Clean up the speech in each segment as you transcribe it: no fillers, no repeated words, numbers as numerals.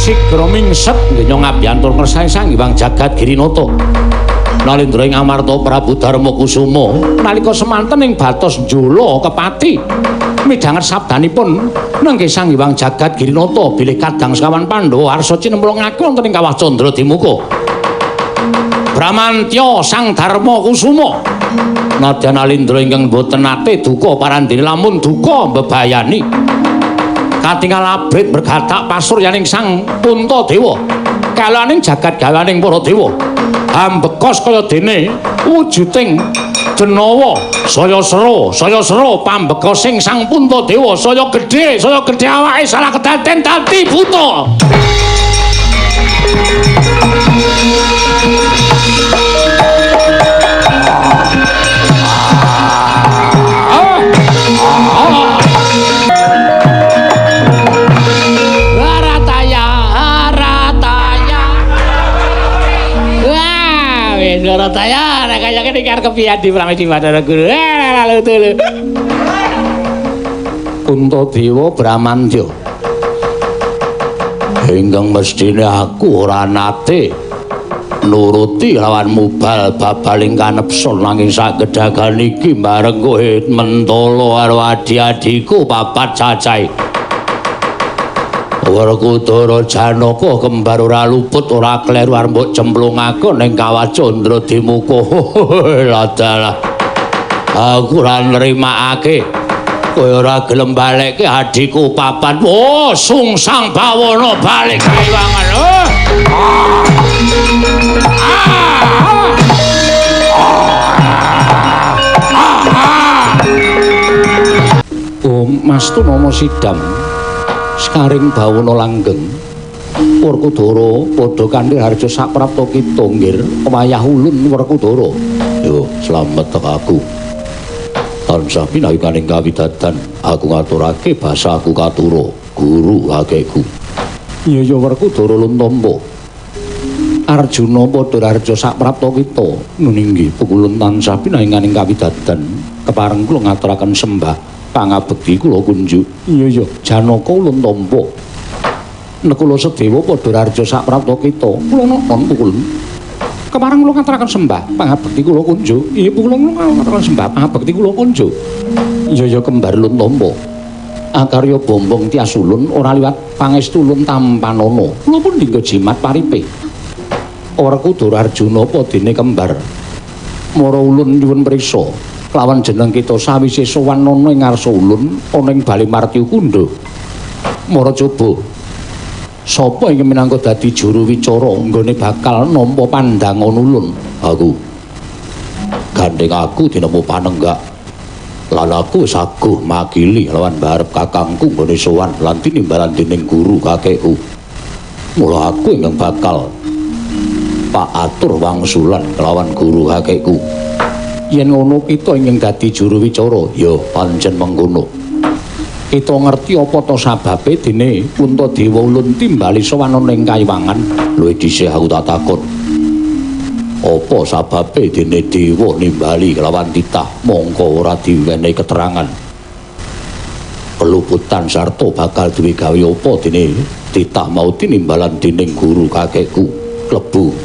Sigra mingset nggih ngabyantur ngersane Sang Hyang Jagat Girinata. Nalindra ing Amarta Prabu Darma Kusuma nalika semanten ing batos Njula Kepati midhanget sabdanipun nenggih Sang Hyang Jagat Girinata bilih kadang sekawan Pandhawa arsa cinemplungake wonten ing Kawah Candra Dimuka. Bramantya Sang Darma Kusuma nadyan Nalindra ingkang boten nate duka parandene lamun duka mbebayani katingal abrit bergatak pasuryaning Sang Puntadewa kalaning jagat gawaning para dewa ambekos kaya dene wujuding denawa saya sero pambekosing Sang Puntadewa saya gedhe awake salah kedaden dadi buta. Barataya, nek kaya ngene iki arep kepiye di Pramesti Bathara Guru. Lalu tulu. Puntadewa Bramantya. Ingkang mestine aku ora nate nuruti lawan mubal babaling kanepson nanging sagedagan iki bareng kowe mentala karo adi-adiku papat cacahe. Werkudara Janaka kembar ora luput ora kleru arep mbok cemplungake ning Kawah Candra Dimuka. Ladalah. Aku ora nrimakake. Kowe ora gelem balekke adhiku papat. Oh, sungsang bawana balik kaiwangan. Oh. Oh, Mas Tunama Sidam. Sekaring bawana langgeng Werkudara padha kanthi harja saprapta kita nggir wayah ulun Werkudara. Yo slamet aku. Tansah pinayukaning kawidadan aku ngaturake basaku katura guru kakekku. Iya ya Werkudara lun tampa. Arjuna padha harja saprapta kita nggih pukulun tansah pinayukaning kawidadan kepareng kula ngaturaken sembah pangabekti kula kunjuk. Iya ya, Janaka ulun tampa. Nekula Sedewa padha raharja saprapta kita. Kula nonton pukulun. Kepareng kula ngaturaken sembah pangabekti kula kunjuk. Iya pukulun kula ngaturaken sembah pangabekti kula kunjuk. Iya ya kembar ulun tampa. Akarya bombong tias ulun ora liwat pangestu ulun tampanana. Kula pun dinggo jimat paripe. Werkudara Arjuna apa dene kembar. Mara ulun nyuwun priksa. Lawan jeneng kita sawise sowan ana ing ngarsa ulun ana ing Bale Martya Kundha. Mara coba sapa ingkang minangka dadi juru wicara nggone bakal nampa pandangan ulun? Aku. Gandeng aku dinemu panenggak. Lan aku wis aguh makili lawan barep kakangku nggone sowan lan tinimbalan dening guru kakekku. Mula aku ingkang bakal pak atur wangsulan kelawan guru kakekku. Yen ngono kita ingkang dadi juru wicara, ya pancen mengkono. Kita ngerti apa to sababe dene Puntadewa ulun timbali sowan ana ing kayiwangan. Luwih dhisik aku tak takon. Apa sababe dene dewa nimbali kelawan titah mongko ora diwenehi keterangan. Keluputan sarta bakal duwe gawe apa dene titah mau tinimbalan dening guru kakekku klebu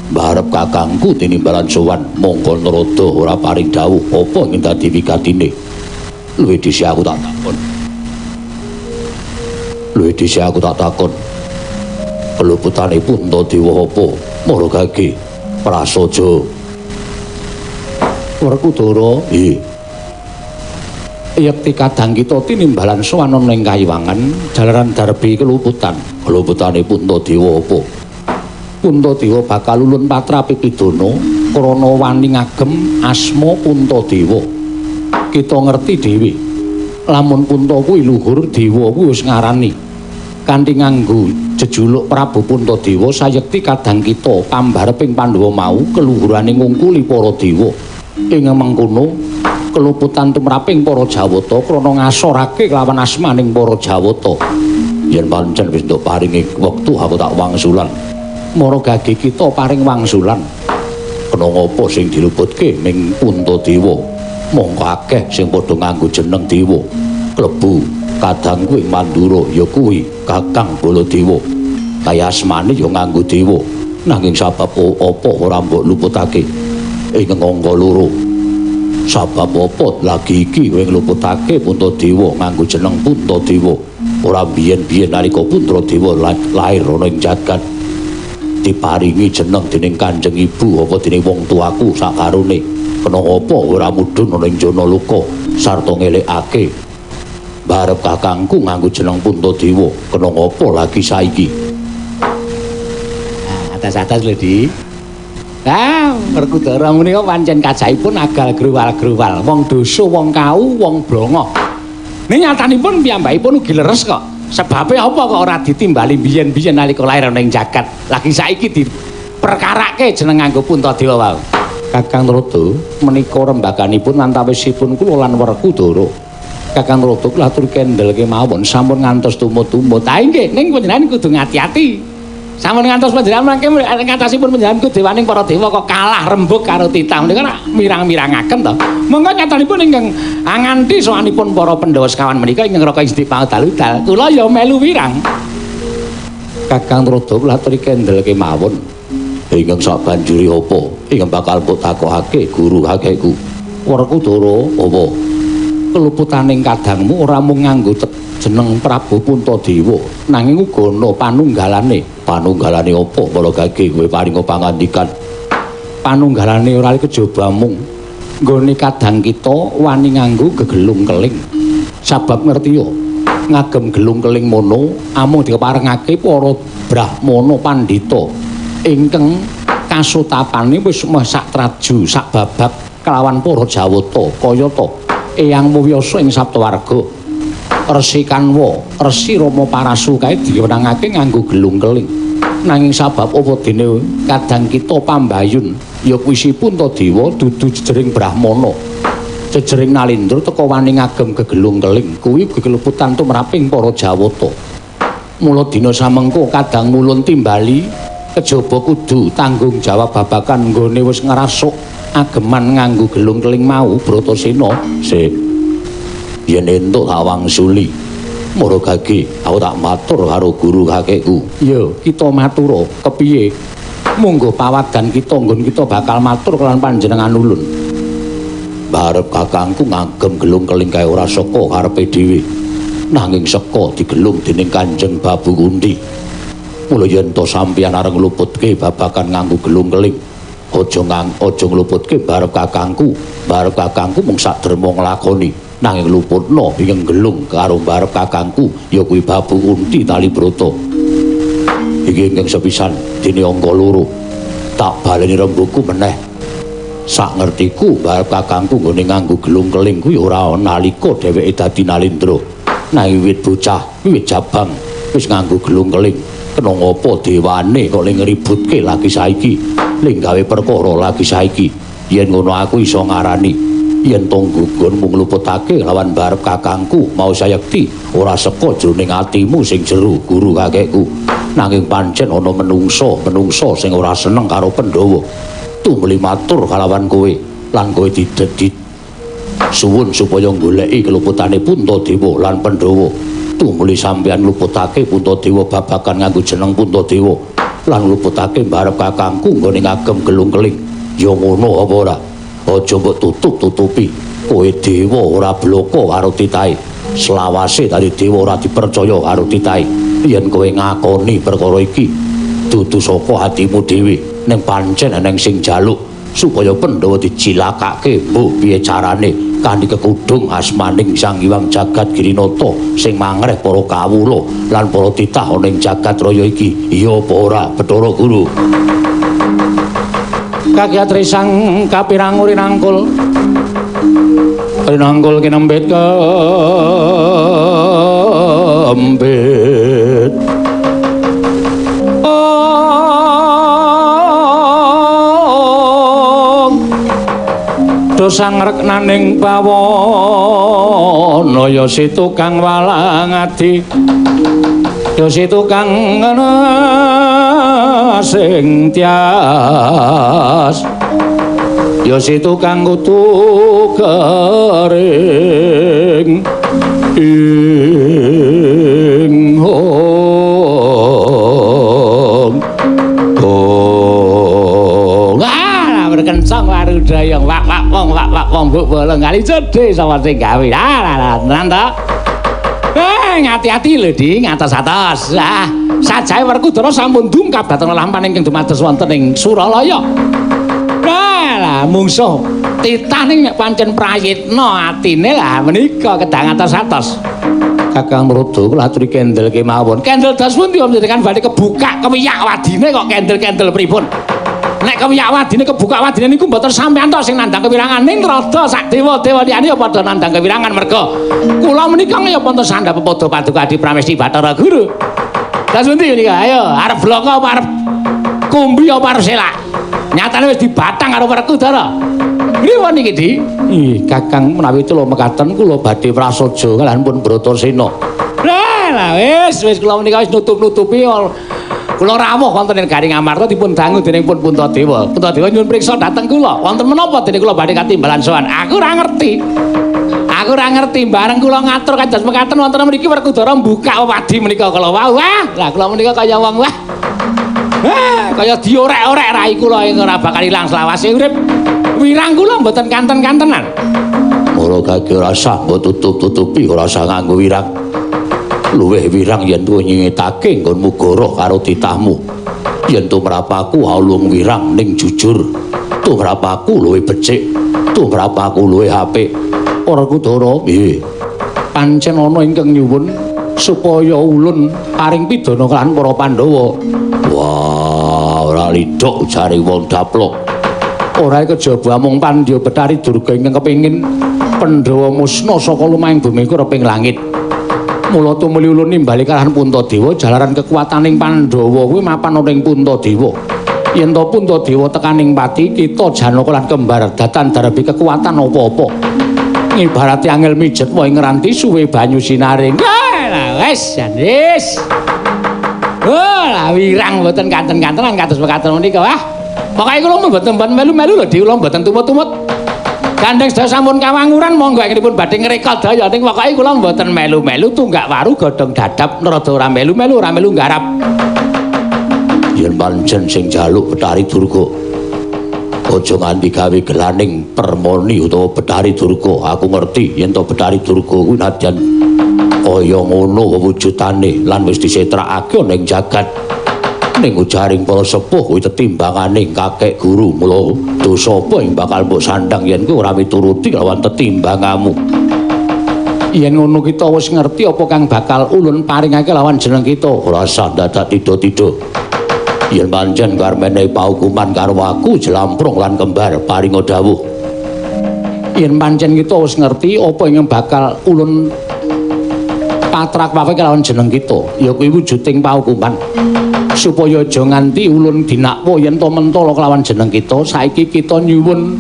barep kakangku tinimbalan sowan mongko narada ora paring dawuh apa ing dadi wigatine. Luwih dhisik aku tak takon. Luwih dhisik aku tak takon. Keluputane Puntadewa apa? Mara gage prasaja. Werkudara, nggih. Yekti kadang kita tinimbalan sowan ana ing kayiwangan jalaran darbi keluputan. Keluputane Puntadewa apa? Puntadewa bakal ulun patrapi pidana krana wani ngagem asma Puntadewa. Kita ngerti dhewe lamun Punta kuwi luhur dewa kuwi wis ngarani kanthi nganggo jejuluk Prabu Puntadewa sayekti kadang kita pambareping Pandhawa mau keluhurane ngungkuli para dewa. Ing mengkono keluputan tumraping para Jawata krana ngasorake kelawan asmaning para Jawata. Yen pancen wis nduk paringi wektu aku tak wangsulan. Mara gage kita paring wangsulan. Kena ngapa sing diluputke ning Puntadewa? Mongko akeh sing padha nganggo jeneng dewa. Klebu kadang kuwi Mandura ya kuwi Kakang Baladewa. Kaya asmane ya nganggo dewa. Nanging sabab apa ora mbok luputake ing angka loro? Sabab apa lagi iki kowe ngluputake Puntadewa nganggo jeneng Puntadewa? Ora biyen-biyen nalika Puntadewa lair ana ing jagat diparingi jeneng dening Kanjeng Ibu apa dening wong tuaku sakarone. Kena apa ora mudhun ana ing Janaloka sarta ngelekake barep kakangku nganggo jeneng Puntadewa? Kena apa lagi saiki? Atas-atas lho, Di. Ah, Werkudara menika pancen kajaipun agal gruwal-gruwal. Wong dosa, wong kau, wong blongo. Ning nyatanipun piyambakipun ugi leres kok. Sebabe apa kok ora ditimbali biyen-biyen nalika lair ana ing jagat? Lagi saiki diperkarake jeneng nganggo Puntadewa wau. Kakang Trada menika rembaganipun antawisipun kula lan Werkudara. Kakang Trada kula atur kendel kemawon sampun ngantos tumut-tumut. Ha nggih, ning panjenengan kudu ngati-ati. Sampun ngantos panjenengan mangke ngatasipun panjenengan ku dewaning para dewa kok kalah rembug karo titah menika mirang-mirangaken to. Monggo nyatanipun ingkang nganti sowanipun para Pandhawa sekawan menika ingkang Raka Isdi paudal-udal, kula ya melu wirang. Kakang Trada kula aturi kendel kemawon. Ingkang sabanjure apa ingkang bakal mbok takokake guru kakekku? Werkudara apa? Keluputaning kadangmu ora mung nganggo jeneng Prabu Puntadewa, nanging uga ana panunggalane. Panunggalane apa? Mula gage kowe paringa pangandikan. Panunggalane ora kejaba mung nggone kadang kita wani nganggo gegelung keling. Sabab ngerti yo, ngagem gelung keling mono amung dikeparengake para brahmana pandhita ingkang kasutapane wis meh sak traju sak babak kelawan para Jawata kayata Eyang Muwyasa ing Saptawarga. Resi Kanwa, Resi Rama Parasu kae diwenangake nganggo gelung keling. Nanging sabab apa dene kadang kita pambayun ya kuwi si Puntadewa dudu jejering brahmana. Jejering Nalindra teka wani ngagem gegelung keling kuwi ugi keluputan tumraping para Jawata. Mula dina samengko kadang mulun timbali kejaba kudu tanggung jawab babagan nggone wis ngrasuk ageman nganggo gelung keling mau Bratasena. Sik. Yen entuk tak wangsuli. Mara gage aku tak matur karo guru kakekku. Ya, kita matura kepiye? Monggo pawadan kita nggon kita bakal matur kelawan panjenengan ulun. Barep kakangku ngagem gelung keling kae ora saka karepe dhewe. Nanging seka digelung dening Kanjeng Babu Kunti. Mula yen to sampeyan arep ngluputke babagan nganggo gelung keling, aja ngluputke barep kakangku. Barep kakangku mung sak derma nglakoni. Nanging luputna ing gelung karo barep kakangku ya kuwi Babu Kunti Talibrata. Iki ingkang sepisan dene angka loro. Tak baleni rembugku meneh. Sak ngertiku barep kakangku nggone nganggo gelung keling kuwi ora nalika dheweke dadi Nalindra. Nanging wiwit bocah, wiwit jabang wis nganggo gelung keling. Kena ngapa dewane kok ling ngributke lagi saiki, ling gawe perkara lagi saiki. Yen ngono aku iso ngarani yen tonggo nggonmu ngluputake lawan barep kakangku mau sayekti ora seka jroning atimu sing jero guru kakekku. Nanging pancen ana menungsa sing ora seneng karo Pandhawa. Tumuli matur kalawan kowe lan kowe didedit suwun supaya goleki keluputane Puntadewa lan Pandhawa. Tumuli sampeyan ngluputake Puntadewa babagan nganggo jeneng Puntadewa lan ngluputake barep kakangku nggone ngagem gelung keling. Ya ngono apa ora? Aja mbok tutup-tutupi. Kowe dewa ora bloko karo titahe. Selawase dadi dewa ora dipercaya karo titahe. Yen kowe ngakoni perkara iki dudu saka hatimu dhewe, ning pancen eneng sing jaluk supaya Pandhawa dicilakake mbuh piye carane kanthi kekudung asmaning Sang Hyang Jagat Girinata sing mangreh para kawula lan para titah ana ing jagat raya iki. Iya apa ora Bathara Guru? Kagiat risang kapirang rinangkul rinangkul kinembit kembit. Dosang reknaning bawana ya si tukang walang adi ya si tukang sing tias ya si tukang kutu kering ing hong. Dayang wak-wak wong wak-wak wong mbok bolong kali cedhe sapa sing gawe. Ah, tenan to. Ngati-ati lho, Di, ngatos-atos. Ah, sajahe Werkudara sampun dungkap dhateng lampan ingkang dumados wonten ing Suralaya. Lah, mungsuh titah ning nek pancen prayitna atine lah menika kedah ngatos-atos. Kakang Narada kula aturi kendel kemawon. Kendel dos pundi panjenengan badhe kebuka kewiyak wadine kok kendel-kendel pripun? Nek kewiyak wadine kebuka wadine niku mboten sampean tok sing nandhang kewirangan ning rada sak dewa-dewa liyane ya padha nandhang kewirangan merga kula menika ya wonten sandhap pepada paduka Adi Pramesti Bathara Guru. Lah pundi menika? Ayo arep bloko apa arep kumbi apa arep selak? Nyatane wis dibatang karo Werkudara. Pripun niki, Di? Ih, Kakang menawi kula mekaten kula badhe prasaja kalihan pun Bratasena. Lah wis wis kula menika wis nutup-nutupi kula rawuh wonten ing Garing Amarta dipun dangu dening pun Puntadewa. Puntadewa nyuwun priksa dhateng kula. Wonten menapa dene kula badhe katimbalan sowan? Aku ora ngerti. Aku ora ngerti bareng kula ngatur kados mekaten wonten mriki Werkudara mbuka wewadi menika kala wau. Wah, lah kula menika kaya wong wah. Wah, kaya diorek-orek rai kula ing ora bakal ilang selawase urip. Wirang kula mboten kanten-kantenan. Mula kaki ora sah mbok tutup-tutupi ora sah nganggo wirang. Luwih wirang yen tuwa nyingetake nggonmu goroh karo titahmu. Yen tumrapaku aulung wirang ning jujur, tumrapaku luwih becik, tumrapaku luwih apik. Werkudara, nggih. Pancen ana ingkang nyuwun supaya ulun paring pidana kelawan para Pandhawa. Wah, ora lidhok jare wong daplok. Ora kejaba amung Pandya Betari Durga ingkang kepengin Pandhawa musna saka lumahing bumi kureping langit. Mula tumuli ulun nimbali kalahan Puntadewa jalaran kekuataning Pandhawa kuwi mapan ana ing Puntadewa. Yen to Puntadewa tekaning pati kita Janaka lan kembar datan darbi kekuatan apa-apa. Ngibarate angel mijet wae ngranti suwe banyu sinaring. Lah wis wis. Oh, lah wirang mboten kanten-kantenan kados mekaten menika wah. Pokoke kula mboten melu-melu lho, Di, kula mboten tumut-tumut. Gandeng sedaya sampun kawanguran monggo ingkangipun badhe ngrekod daya ning pokoke kula mboten melu-melu tunggak waru godhong dadap rada ora melu-melu ora melu nggarap. Yen pancen sing njaluk Betari Durga aja nganti gawe gelaning permoni utawa Betari Durga. Aku ngerti yen to Betari Durga kuwi nadyan kaya ngono wujudane lan wis disetrakake ana ing jagat. Ning ujaring para sepuh kuwi tetimbangane kakek guru. Mula dosa apa ing bakal mbok sandhang yen kowe ora mituruti lawan tetimbangamu. Yen ngono kita wis ngerti apa kang bakal ulun paringake lawan jeneng kita. Ora usah dadak tido-tido. Yen pancen karmene paukuman karo aku jlamprung lan kembar paringa dawuh. Yen pancen kita wis ngerti apa ingkang bakal ulun patrakwake lawan jeneng kita, ya kuwi wujuding paukuman. Supaya aja nganti ulun dinakwa yen to mentala kelawan jeneng kita, saiki kita nyuwun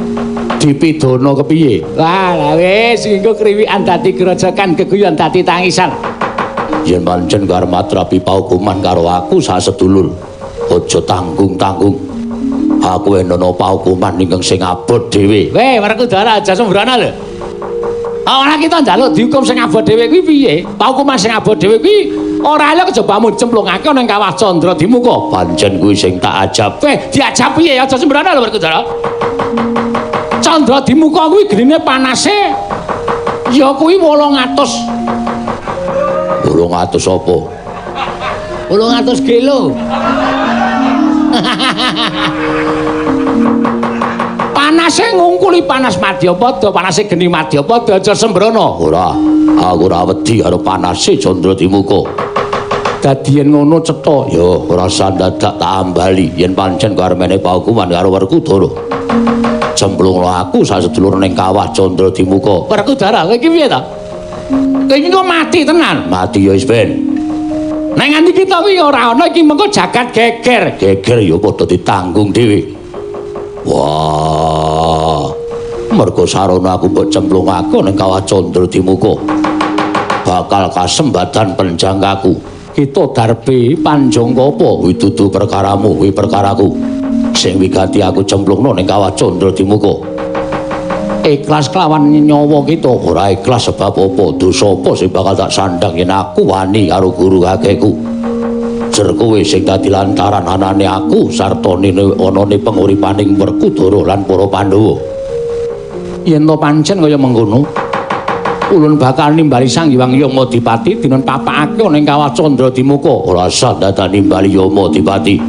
dipidana kepiye? Wah, lah wis engko kriwikan dadi grojokan geguyon dadi tangisan. Yen pancen karep matrapi paukuman karo aku sasedulur, aja tanggung-tanggung. Aku enono paukuman ingkang sing abot dhewe. Weh, Werkudara aja sembrono lho. Ora kita njaluk dihukum sing abot dhewe kuwi piye? Paukuman sing abot dhewe kuwi ora elok kejaba cemplungake ana ing kawah Candra Dimuka. Pancen kuwi sing tak ajab. Weh, diajab piye? Aja sembrono lho Werkudara. Candra Dimuka kuwi genine panase ya kuwi 800. 800 apa? 800 kilo. Panase ngungkuli panas Madyapada, panase geni Madyapada aja sembrono. Ora, aku ora wedi karo panase Candra Dimuka. Dadi yen ngono cetha ya ora usah dadak tak ambali yen pancen karmene paukuman karo Werkudara. Cemplungno aku sasedulur ning kawah Candra Dimuka. Werkudara, kowe iki piye to? Kowe iki kok mati tenan? Mati ya wis ben. Nek nganti kita kuwi ora ana iki mengko jagat geger. Geger ya padha ditanggung dhewe. Wah, mergo sarana aku mbok cemplungake ning kawah Candra Dimuka. Bakal kasembadan penjangkaku. Kita darbe panjangka apa? Kuwi dudu perkaramu, kuwi perkaraku. Sing wigati aku cemplungno ning kawah Candra Dimuka. Ikhlas kelawan nyawa kita. Ora ikhlas sebab apa? Dosa apa sing bakal tak sandhang yen aku wani karo guru kakekku. Jer kowe sing dadi lantaran anane aku sarta anane penguripaning Werkudara lan para Pandhawa. Yen to pancen kaya mengkono, ulun bakal nimbali Sang Hyang Yamadipati dinen papakake ana ing Kawah Candra Dimuka. Ora sah dadak nimbali Yamadipati.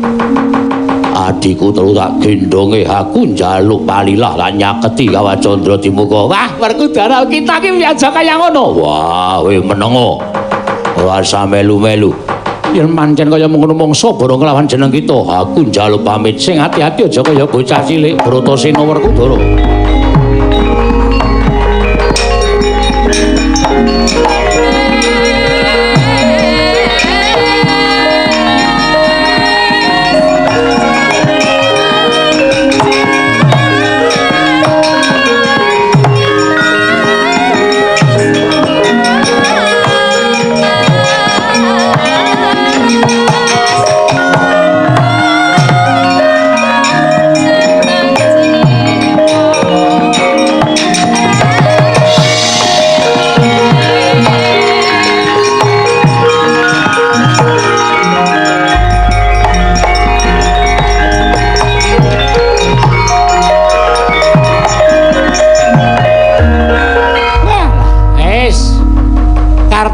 Adhiku telu tak gendhonge aku njaluk palilah lan nyaketi Kawah Candra Dimuka. Wah, Werkudara kita ki aja kaya ngono. Wah, kowe menengo. Ora usah melu-melu. Yen pancen kaya mengkono mangsa bareng kelawan jeneng kita, aku njaluk pamit. Sing ati-ati aja kaya bocah cilik Bratasena Werkudara.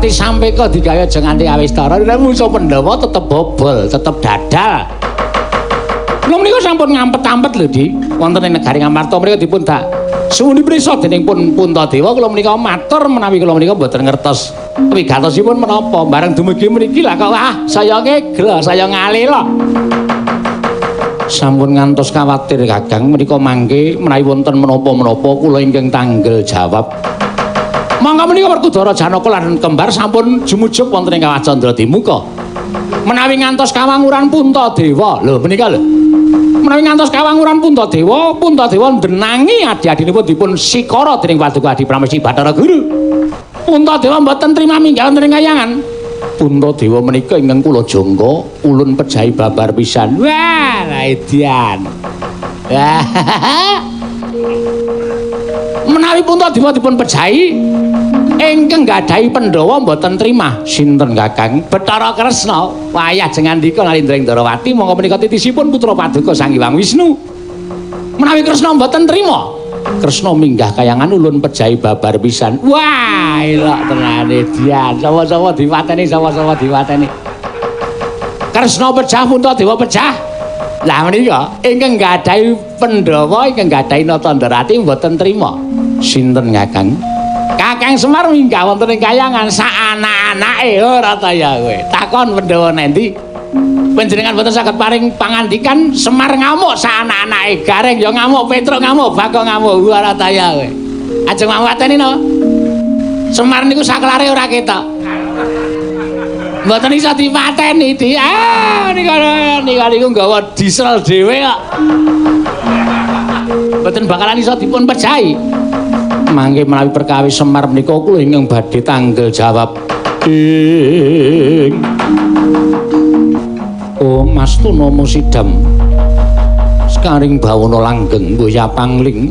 Sampeka digawe aja nganti awistara. Nek mungsuh Pandhawa tetep bobol, tetep dadal. Lha menika sampun ngampet-ampet lho, Di. Wonten ing negari Ngamarta menika dipun dak suwuni prisa dening pun Puntadewa kula menika matur menawi kula menika mboten ngertos wigatosipun menapa. Bareng dumugi mriki lah kok ah saya ngegel, saya ngalila. Sampun ngantos kawatir Kakang menika mangke menawi wonten menapa-menapa kula ingkang tanggel jawab. Mangka menika Werkudara Janaka lan kembar sampun jumujug wonten ing Kawah Candra Dimuka. Menawi ngantos kawanguran Puntadewa, lho menika lho. Menawi ngantos kawanguran Puntadewa, Puntadewa ndenangi adi-adinipun dipun sikara dening Paduka Adi Pramesti Bathara Guru. Puntadewa mboten trima minggah wonten ing kayangan. Puntadewa menika ingkang kula jangka ulun pejahi babar pisan. Wah, edan. Menawi Puntadewa dipun pejahi ingkang gadahi Pandhawa mboten trimah. Sinten Kakang? Bathara Kresna. Wayah jengandika Nalindra Ndrawati mongko menika titisipun putra Paduka Sang Hyang Wisnu. Menawi Kresna mboten trima, Kresna minggah kayangan ulun pejahi babar pisan. Wah, elok tenane dian. Sapa-sapa diwateni, sapa-sapa diwateni. Kresna pejah, Puntadewa pejah. Lah menika ingkang gadahi Pandhawa ingkang gadahi Nata Ndarati mboten trima. Sinten Kakang? Kakang Semar minggah wonten ing kayangan sak anak-anake ora ta ya kowe. Takon Pandhawa nendi? Panjenengan mboten saged paring pangandikan Semar ngamuk sak anak-anake. Gareng ya ngamuk, Petruk ngamuk, Bagong ngamuk ora ta ya kowe. Ajeng mawateni no. Semar niku saklare ora ketok. Mboten iso dipateni di. Ah nika niku nggawa diesel dhewe kok. Mboten bakalan iso dipun pejahi. Mangke menawi perkawis Semar menika kula ingkang badhe tanggel jawab. Ing Oh Mas Tuna Sidam. Sekaring bawana langgeng mboya pangling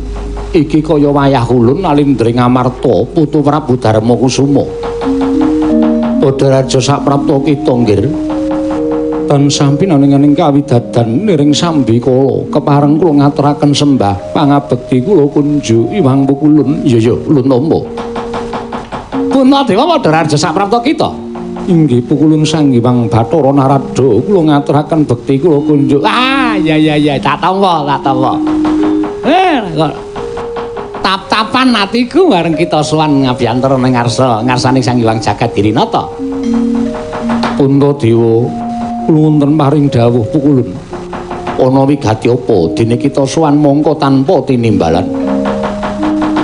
iki kaya wayah ulun Nalindra Ngamarta putu Prabu Darma Kusuma. Padha raja saprapta kita nggir. Tansah pinanenganing kawidadan niring sambikala kepareng kula ngaturaken sembah pangabekti kula kunjuk Iwang Pukulun. Iya ya ulun tampa. Puntadewa padha raja saprapta kita. Inggih Pukulun Sang Hyang Bathara Narada kula ngaturaken bekti kula kunjuk. Ah ya ya ya tak tampa tak tampa. Kok tap-tapan atiku bareng kita sowan ngabiyantara ning ngarsa ngarsane Sang Hyang Jagat Girinata. Puntadewa wonten paring dawuh Pukulun. Ana wigati apa dene kita sowan mongko tanpa tinimbalan.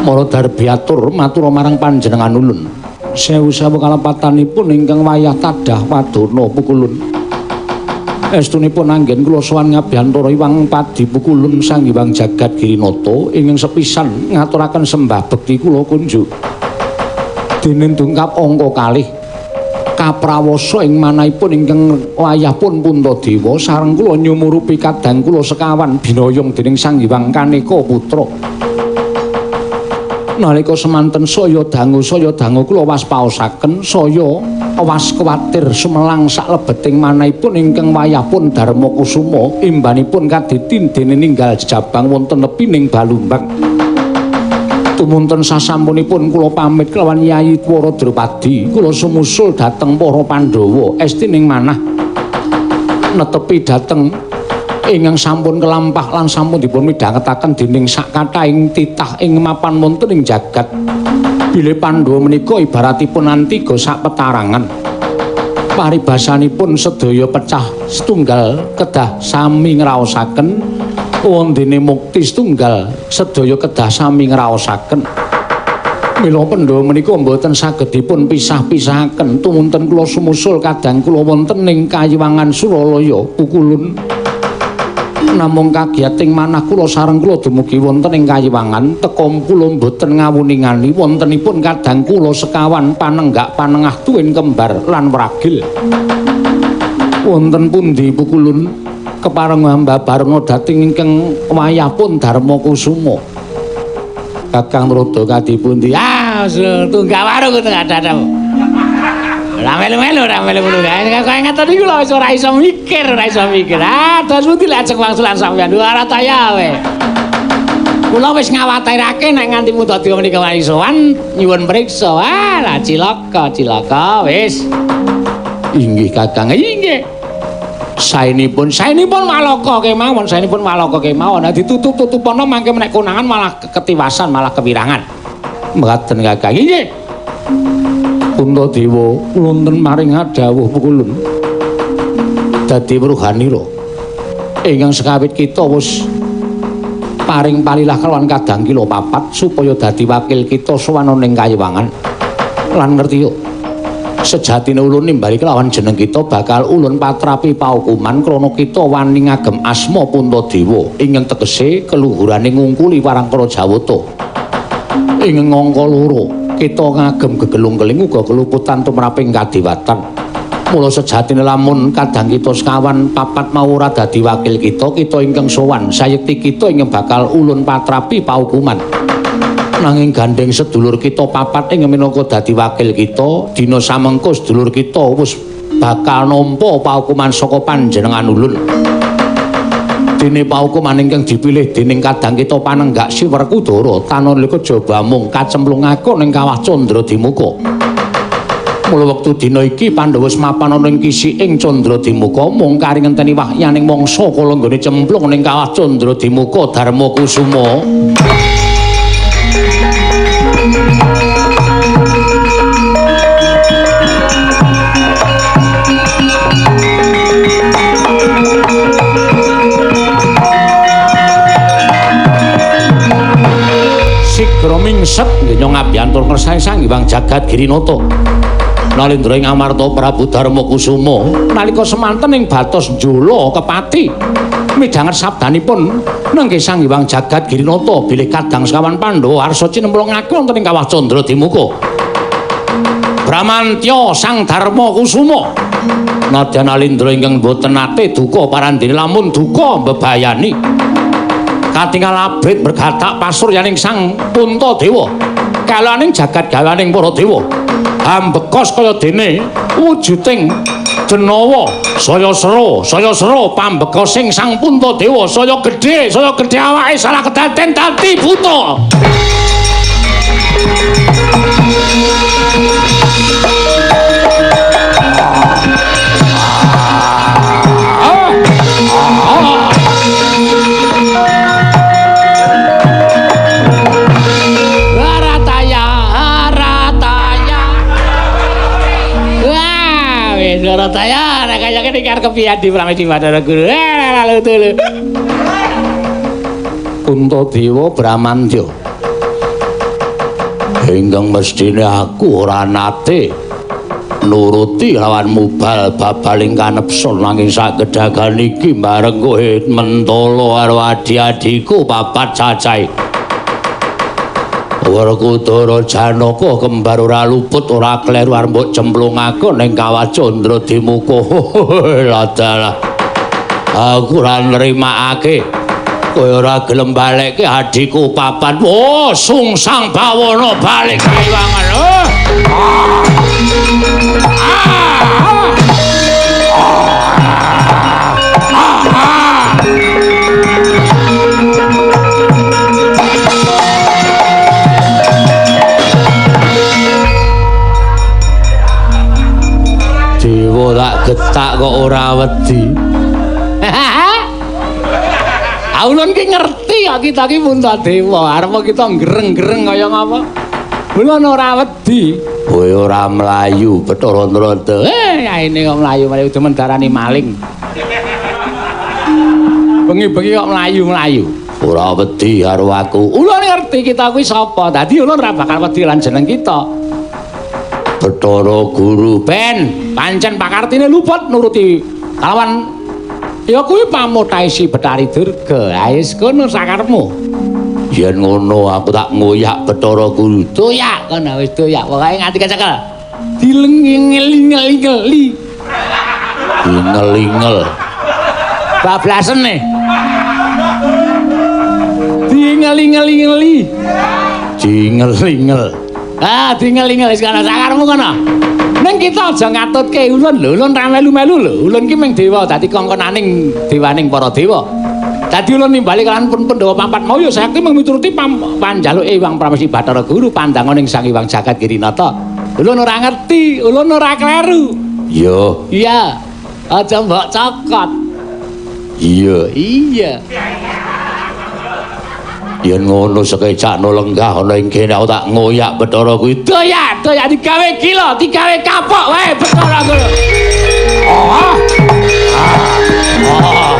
Mara darbi atur matur marang panjenengan ulun. Sewu-sewu kalepatanipun ingkang wayah tadah wadana Pukulun. Estunipun anggen kula sowan ngabiyantara Iwang Padi Pukulun Sang Hyang Jagat Girinata ingkang sepisan ngaturaken sembah bekti kula kunjuk. Dene dungkap angka kalih kaprawasa ing manahipun ingkang wayah pun Puntadewa sareng kula nyumurupi kadang kula sekawan binayong dening Sang Hyang Kaneka Putra. Nalika semanten saya dangu kula waspaosaken saya was kuwatir sumelang saklebeting manahipun ingkang wayah pun Darma Kusuma imbanipun kaditi dene ninggal jejabang wonten nepining Balumbang. Tumunten sasampunipun kula pamit kelawan Yayi Twara Drupadi, kula sumusul dhateng para Pandhawa estining manah netepi dhateng ingkang sampun kelampah lan sampun dipun midhangetaken dening sakathahing titah ing mapan wonten ing jagat. Bilih Pandhawa menika ibaratipun antiga sapetarangan. Paribasanipun sedaya pecah setunggal kedah sami ngraosaken, wondene mukti setunggal sedaya kedah sami ngraosaken. Mila Pandhawa menika mboten saged dipun pisah-pisahaken. Tumunten kula sumusul kadang kula wonten ing Kayiwangan Suralaya pukulun. Namung kagiyating manah kula sareng kula dumugi wonten ing Kayiwangan, teka kula mboten ngawuningani wontenipun kadang kula sekawan panenggak panengah tuwin kembar lan wragil. Wonten pundi pukulun kepareng hamba barenga dhateng ingkang wayahpun Darma Kusuma. Kakang Roda kadi pundi? Ah, tunggak warung tengah dadam. Ora melu-melu, ora melu-melu. Kaya ngaten niku lho wis ora iso mikir, ora iso mikir. Ah, terus pundi lek ajeng wangsulan sampeyan? Ora taya kowe. Kula wis ngawatirake nek nganti Puntadewa menika wani sowan nyuwun priksa. Ah, lah cilaka, cilaka wis. Inggih Kakang, inggih. Saenipun, saenipun Walaka kemawon, saenipun Walaka kemawon. Nah ditutup-tutupono mangke menek konangan malah ketiwasan, malah kewirangan. Mekaten Kakang, inggih. Puntadewa wonten maring dawuh pukulun. Dadi weruhanira ingkang sekawit kita wis paring palilah kelawan kadang kila papat supaya dadi wakil kita sowan ning Kayiwangan. Lan ngerti yo sejatine ulun nimbali kelawan jeneng kita bakal ulun patrapi paukuman krana kita wani ngagem asma Puntadewa ingkang tegese keluhurane ngungkuli warangkara Jawata. Ing angka loro kita ngagem gegelung keling uga keluputan tumraping kadewatan. Mula sejatine lamun kadang kita sekawan papat mau ora dadi wakil kita, kita ingkang sowan sayekti kita ingkang bakal ulun patrapi paukuman. Nanging gandeng sedulur kita papat ing minangka dadi wakil kita, dina samengko sedulur kita wis bakal nampa paukuman saka panjenengan ulun. Dene paukuman ingkang dipilih dening kadang kita panenggak Si Werkudara tanalika jaba mung kacemplungake ning kawah Candradimuka. Mula wektu dina iki Pandhawa wis mapan ana ing kisiking Candradimuka mung kari ngenteni wahyaning mangsa kala nggone cemplung ning kawah Candradimuka Darma Kusuma. Sigra mingset nggih ngabyantur ngersane Sang Hyang Jagat Girinata. Nalendra ing Amarta Prabu Darma Kusuma nalika semanten ing batos Njala Kepati midhanget sabdanipun nenggih Sang Hyang Jagat Girinata bilih kadang sekawan Pandhawa arsa cinemplungake wonten ing kawah Candradimuka. Bramantya Sang Darma Kusuma nadyan Nalendra ingkang boten nate duka parandene lamun duka mbebayani katingal abrit bergatak pasuryaning Sang Puntadewa kalaning jagat gawaning para dewa ambekos kaya dene wujuding denawa saya sero pambekosing Sang Puntadewa saya gedhe awake salah kedaden dadi buta. Rataya, nek kaya ngene iki arep kepiye di Pramesti Bathara Guru. Lalu tulu. Puntadewa Bramantya. Ingkang mestine aku ora nate nuruti lawan mubal babaling kanepson nanging sakedagan iki bareng kowe mentolo karo adi-adiku papat cacahe. Werkudara Janaka kembar ora luput ora kleru arep mbok cemplungake ning kawah Candradimuka. Ladalah. Aku ora nrimakake. Kowe ora gelem balekke adhiku papat. Oh, sungsang bawana balik Kayiwangan. Oh. Ora wedi. Ulun ki ngerti kok kita ki Puntadewa, arep kita gereng-gereng kaya ngapa. Ulun ora wedi. Kowe ora mlayu Bathara Narada. Aene kok mlayu-mlayu demen darani maling. Bengi-bengi kok mlayu-mlayu. Ora wedi karo aku. Ulun ngerti kita kuwi sapa. Dadi ulun ora bakal wedi lan jeneng kita. Bathara Guru ben pancen pakartine luput nuruti kalawan ya kuwi pamutaisi Bathari Durga. Ha wis kono sakarepmu. Yen ngono aku tak ngoyak Bathara Guru. Doyak kono wis doyak pokoke nganti kecekel. Dilengingeli-ngeli. Ingel-ingel. Bablasen nih. Dingeli-ngeli-ngeli. Dingel-ingel. Ah, dingel-ingel wis kono sakarepmu kono. Ning kita aja ngatutke ulun lho, ulun ra melu-melu lho. Ulun ki mung dewa dadi kongkonaning dewaning para dewa. Dadi ulun nimbali kalawan pun Pandhawa papat mau ya sakti mung mituruti panjaluke Hyang Pramesti Bathara Guru pandangoning Sang Hyang Jagat Girinata. Ulun ora ngerti, ulun ora kleru. Iya. Iya. Aja mbok cokot. Iya. Iya. Yen ngono sekecakno lenggah ana ing kene aku tak ngoyak Bathara kuwi. Doyak, doyak digawe gila, digawe kapok wae Bathara Guru. Oh. Oh.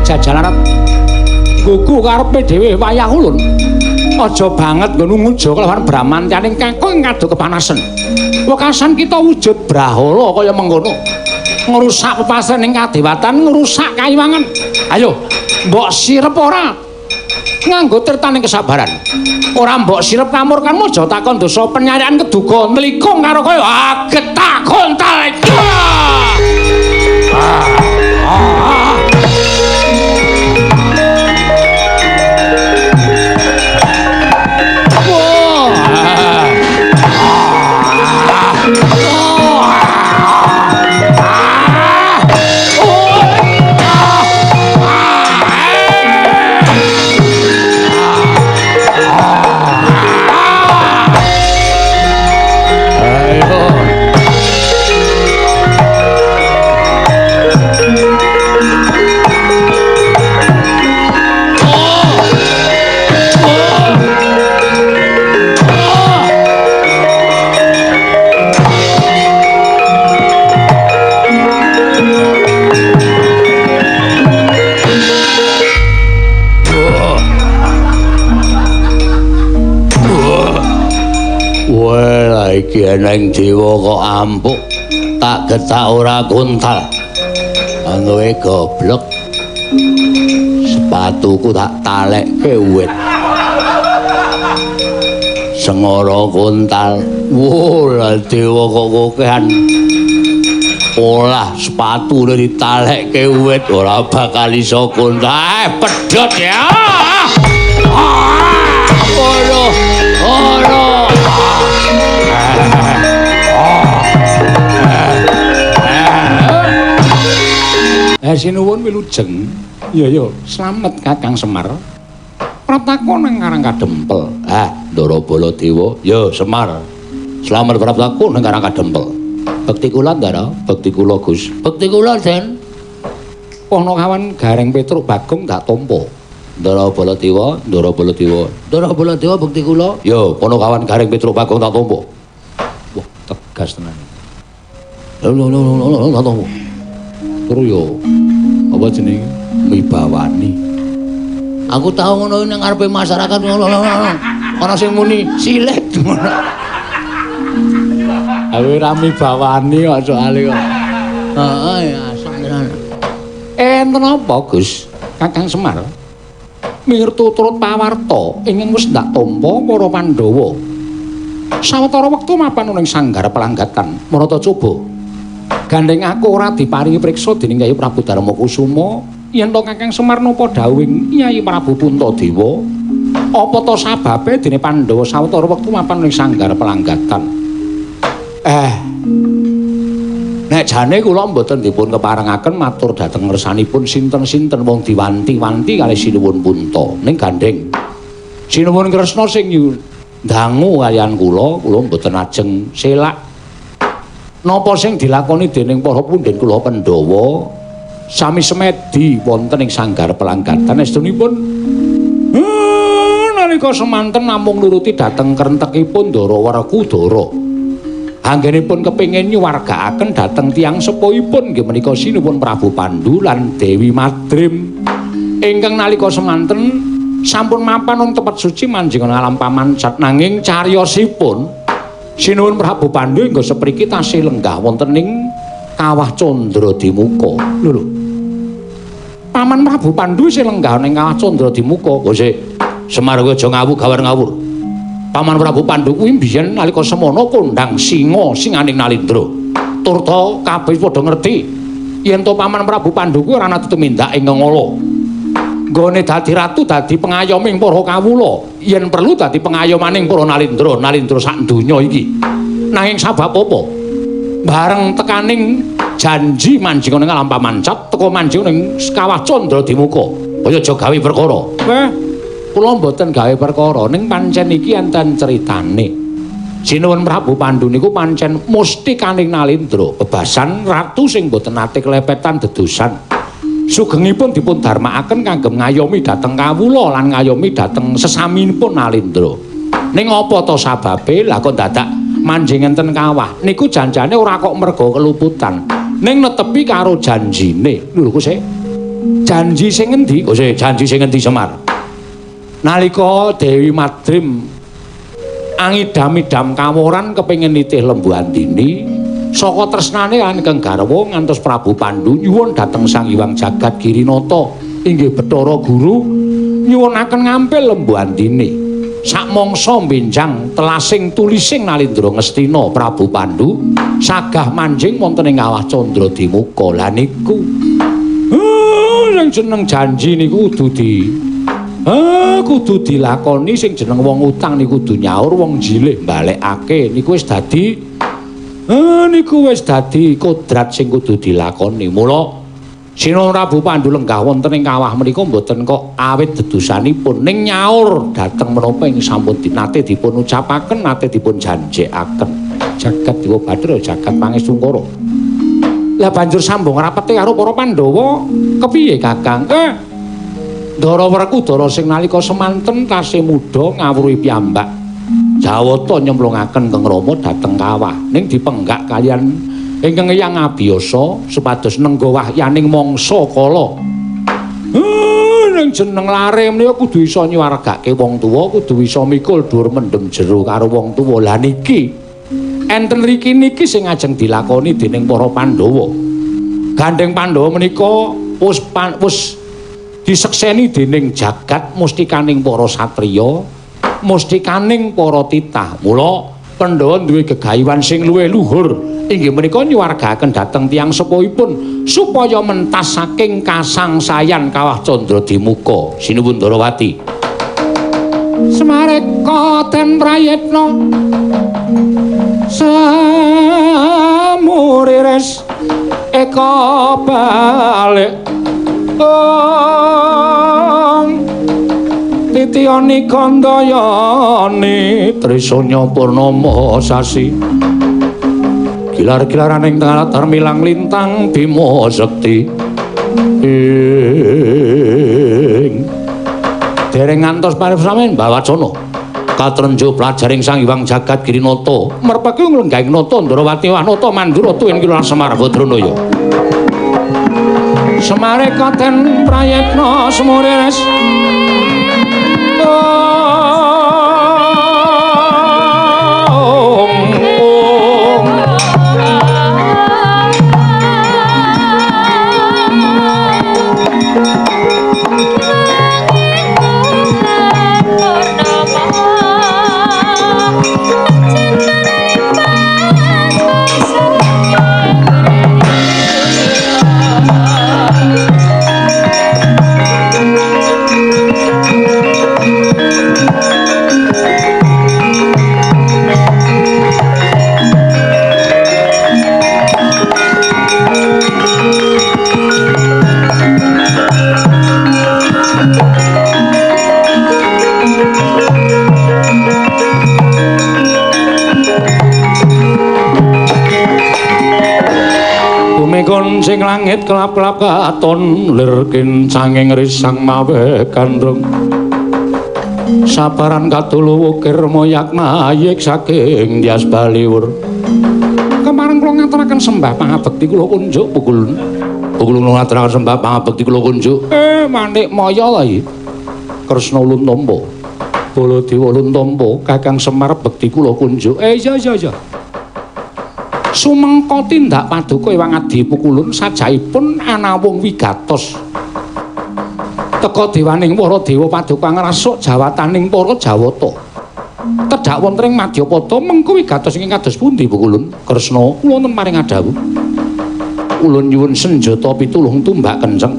Jajalarat gugu karepe dhewe wayah ulun. Aja banget nggon nguja kelawan bramantyaning kakung kado kepanasen. Wekasan kita wujud brahala kaya mengkono. Ngrusak pepasening kadewatan, ngrusak kayiwangan. Ayo, mbok sirep ora? Nganggo tirtaning kesabaran. Ora mbok sirep kamurkanmu aja takon dosa penyarian keduga nlikung karo kaya getak kontal. Iki eneng dewa kok ampuk tak getak ora kontal. Angoe goblok. Sepatuku tak talekke wit. Sengara kontal. Wah, dewa kok kokehan. Olah sepatune ditalekke wit ora bakal iso kontal. Pedhot ya. Ora. Ora. Sinuwun wilujeng. Ya ya, slamet Kakang Semar. Praptaku nang Karang Kadempel. Ah, Ndara Baladewa. Ya, Semar. Slamet praptaku nang Karang Kadempel. Bekti kula, Ndara. Bekti kula, Gus. Bekti kula, Den. Ponokawan Gareng Petruk Bagong tak tampa. Ndara Baladewa, Ndara Baladewa. Ndara Baladewa bekti kula. Ya, ponokawan Gareng Petruk Bagong tak tampa. Wah, tegas tenan. Lho lho lho tak tampa. Terus yo apa jenenge mibawani. Aku tau ngono nang ngarepe masyarakat ngono. Ana sing muni silet ngono. Aku ora mibawani kok soalé kok. Heeh ya asem tenan. Enten apa, Gus? Kakang Semar. Mirtu turut pawarta ingkang wis ndak tampa para Pandhawa. Sawetara wektu mapan ning sanggar pelanggatan Marata coba. Gandeng aku ora diparingi priksa dening Kyai Prabu Darma Kusuma yen to Kakang Semar napa dawuhing Kyai Prabu Puntadewa Apa to sababe dene Pandhawa sawetara wektu mapan ing sanggar pelanggatan? Nek jane kula mboten dipun keparengaken matur dhateng ngersanipun sinten-sinten wong diwanti-wanti kalih Sinuwun Punta. Ning gandheng Sinuwun Kresna sing ndangu kaliyan kula, kula mboten ajeng selak. Napa sing dilakoni dening para punden kula Pandhawa sami semedi wonten ing sanggar pelanggatan estunipun nalika semanten namung nuruti dhateng krentekipun Ndara Werkudara. Anggenipun kepengin nyuwargaaken dhateng tiyang sepuhipun nggih menika Sinuwun Prabu Pandu lan Dewi Madrim ingkang nalika semanten sampun mapan wonten tempat suci manjing alam pamancat, nanging cariyosipun Sinuwun Prabu Pandu hingga sepriki tasih lenggah wonten ing Kawah Candra Dimuka. Lho lho. Paman Prabu Pandu isih lenggah ning Kawah Candra Dimuka. Kok sik Semar kowe aja ngawur gawar ngawur. Paman Prabu Pandu kuwi mbiyen nalika semono kondhang singa singaning Nalindra. Turta kabeh padha ngerti yen to Paman Prabu Pandu kuwi ora ana tumindak ing ngala. Nggone dadi ratu dadi pengayoming para kawula, yen perlu dadi pengayomaning para Nalindra, Nalindra sak donya iki. Nanging sabab apa? Bareng tekaning janji manjing ning alam pamancat, teka manjing ning Kawah Candra Dimuka. Kaya aja gawe perkara. Weh, kula mboten gawe perkara, ning pancen iki enten critane. Sinuwun Prabu Pandu niku pancen mustikaning Nalindra, bebasan ratu sing mboten nate kelepetan dedosan. Sugengipun dipun darmakaken kagem ngayomi dhateng kawula lan ngayomi dhateng sesaminipun Nalindra. Ning apa to sababe lah kok dadak manjing enten kawah? Niku janjane ora kok merga keluputan, ning netepi karo janjine. Lho kok sik? Janji sing ngendi? Kok sik janji sing ngendi Semar? Nalika Dewi Madrim angidam-idam kaworan kepengin nitih Lembu Andini, saka tresnane lan ingkang garwa ngantos Prabu Pandu nyuwun dhateng Sang Hyang Jagat Girinata inggih Bathara Guru nyuwunaken ngampil Lembu Andini. Sakmangsa benjang telasing tulising Nalindra Ngastina Prabu Pandu sagah manjing wonten ing Kawah Candra Dimuka. Lah niku sing jeneng janji niku kudu di kudu dilakoni, sing jeneng wong utang niku kudu nyaur, wong jilih balekake niku wis dadi niku wis dadi kodrat sing kudu dilakoni. Mula Sinuwun Prabu Pandu lenggah wonten ing kawah menika mboten kok awit dedosanipun, ning nyaur dhateng menapa ing sampun nate dipun ucapaken, nate dipun janjekaken. Jagat Dewa Bathara, jagat Pangestungkara. Lah banjur sambung rapete karo para Pandhawa kepiye Kakang? Ndara Werkudara sing nalika semanten tasih muda ngawruhi piyambak Jawata nyemplungaken Kang Rama dhateng kawah, ning dipenggak kaliyan ingkang Eyang Abiyasa supados nengga wahyaning mangsa kala. Ning jeneng lare menika kudu iso nyuwargake wong tuwa, kudu iso mikul dhuwur mendem jero karo wong tuwa. Lah niki enten riki niki sing ajeng dilakoni dening para Pandhawa. Gandheng Pandhawa menika wis disekseni dening jagat mustikaning para satriya, mustikaning para titah. Mula Pandhawa duwe gegayuhan sing luwih luhur inggih menika nyuwargaken dhateng tiyang sepuhipun supaya mentas saking kasangsayan Kawah Candra Dimuka. Sinuwun Ndarawati. Semareka den prayitna samuriris eka balik ong titiyani kandayani trisanya purnama sasi gilar-gilaran ing tengah latar milang lintang bima sekti ing dereng ngantos paripsamen bawacana katrenjo pelajaring Sang Hyang Jagat Girinata merpeki nglenggahing nata Ndarawati Wanata Mandura tuwin kila Semar Badranaya. Semareka den prayitna sumurires Goncing langit kelap-kelap katon lir kincanging risang mawe gandrung. Sabaran katulu wukir moyak mayik saking Dyas Baliwur. Kemareng kula ngaturaken sembah pangabekti kula kunjuk pukulun. Pukulun ngaturaken sembah pangabekti kula kunjuk. Manik maya lha iki. Kresna ulun tampa. Baladewa ulun tampa, Kakang Semar bekti kula kunjuk. Iya iya iya. Sumengko tindak paduka Ewang Adi Pukulun sajaipun anawung wigatos. Teka dewaning para dewa paduka ngrasuk jawataning para jawata. Tedhak wonten ing madyapada mengko wigatos ingkang kados pundi Pukulun? Kresna kula wonten paring adhawuh. Ulun nyuwun senjata pitulung tumbak kenceng.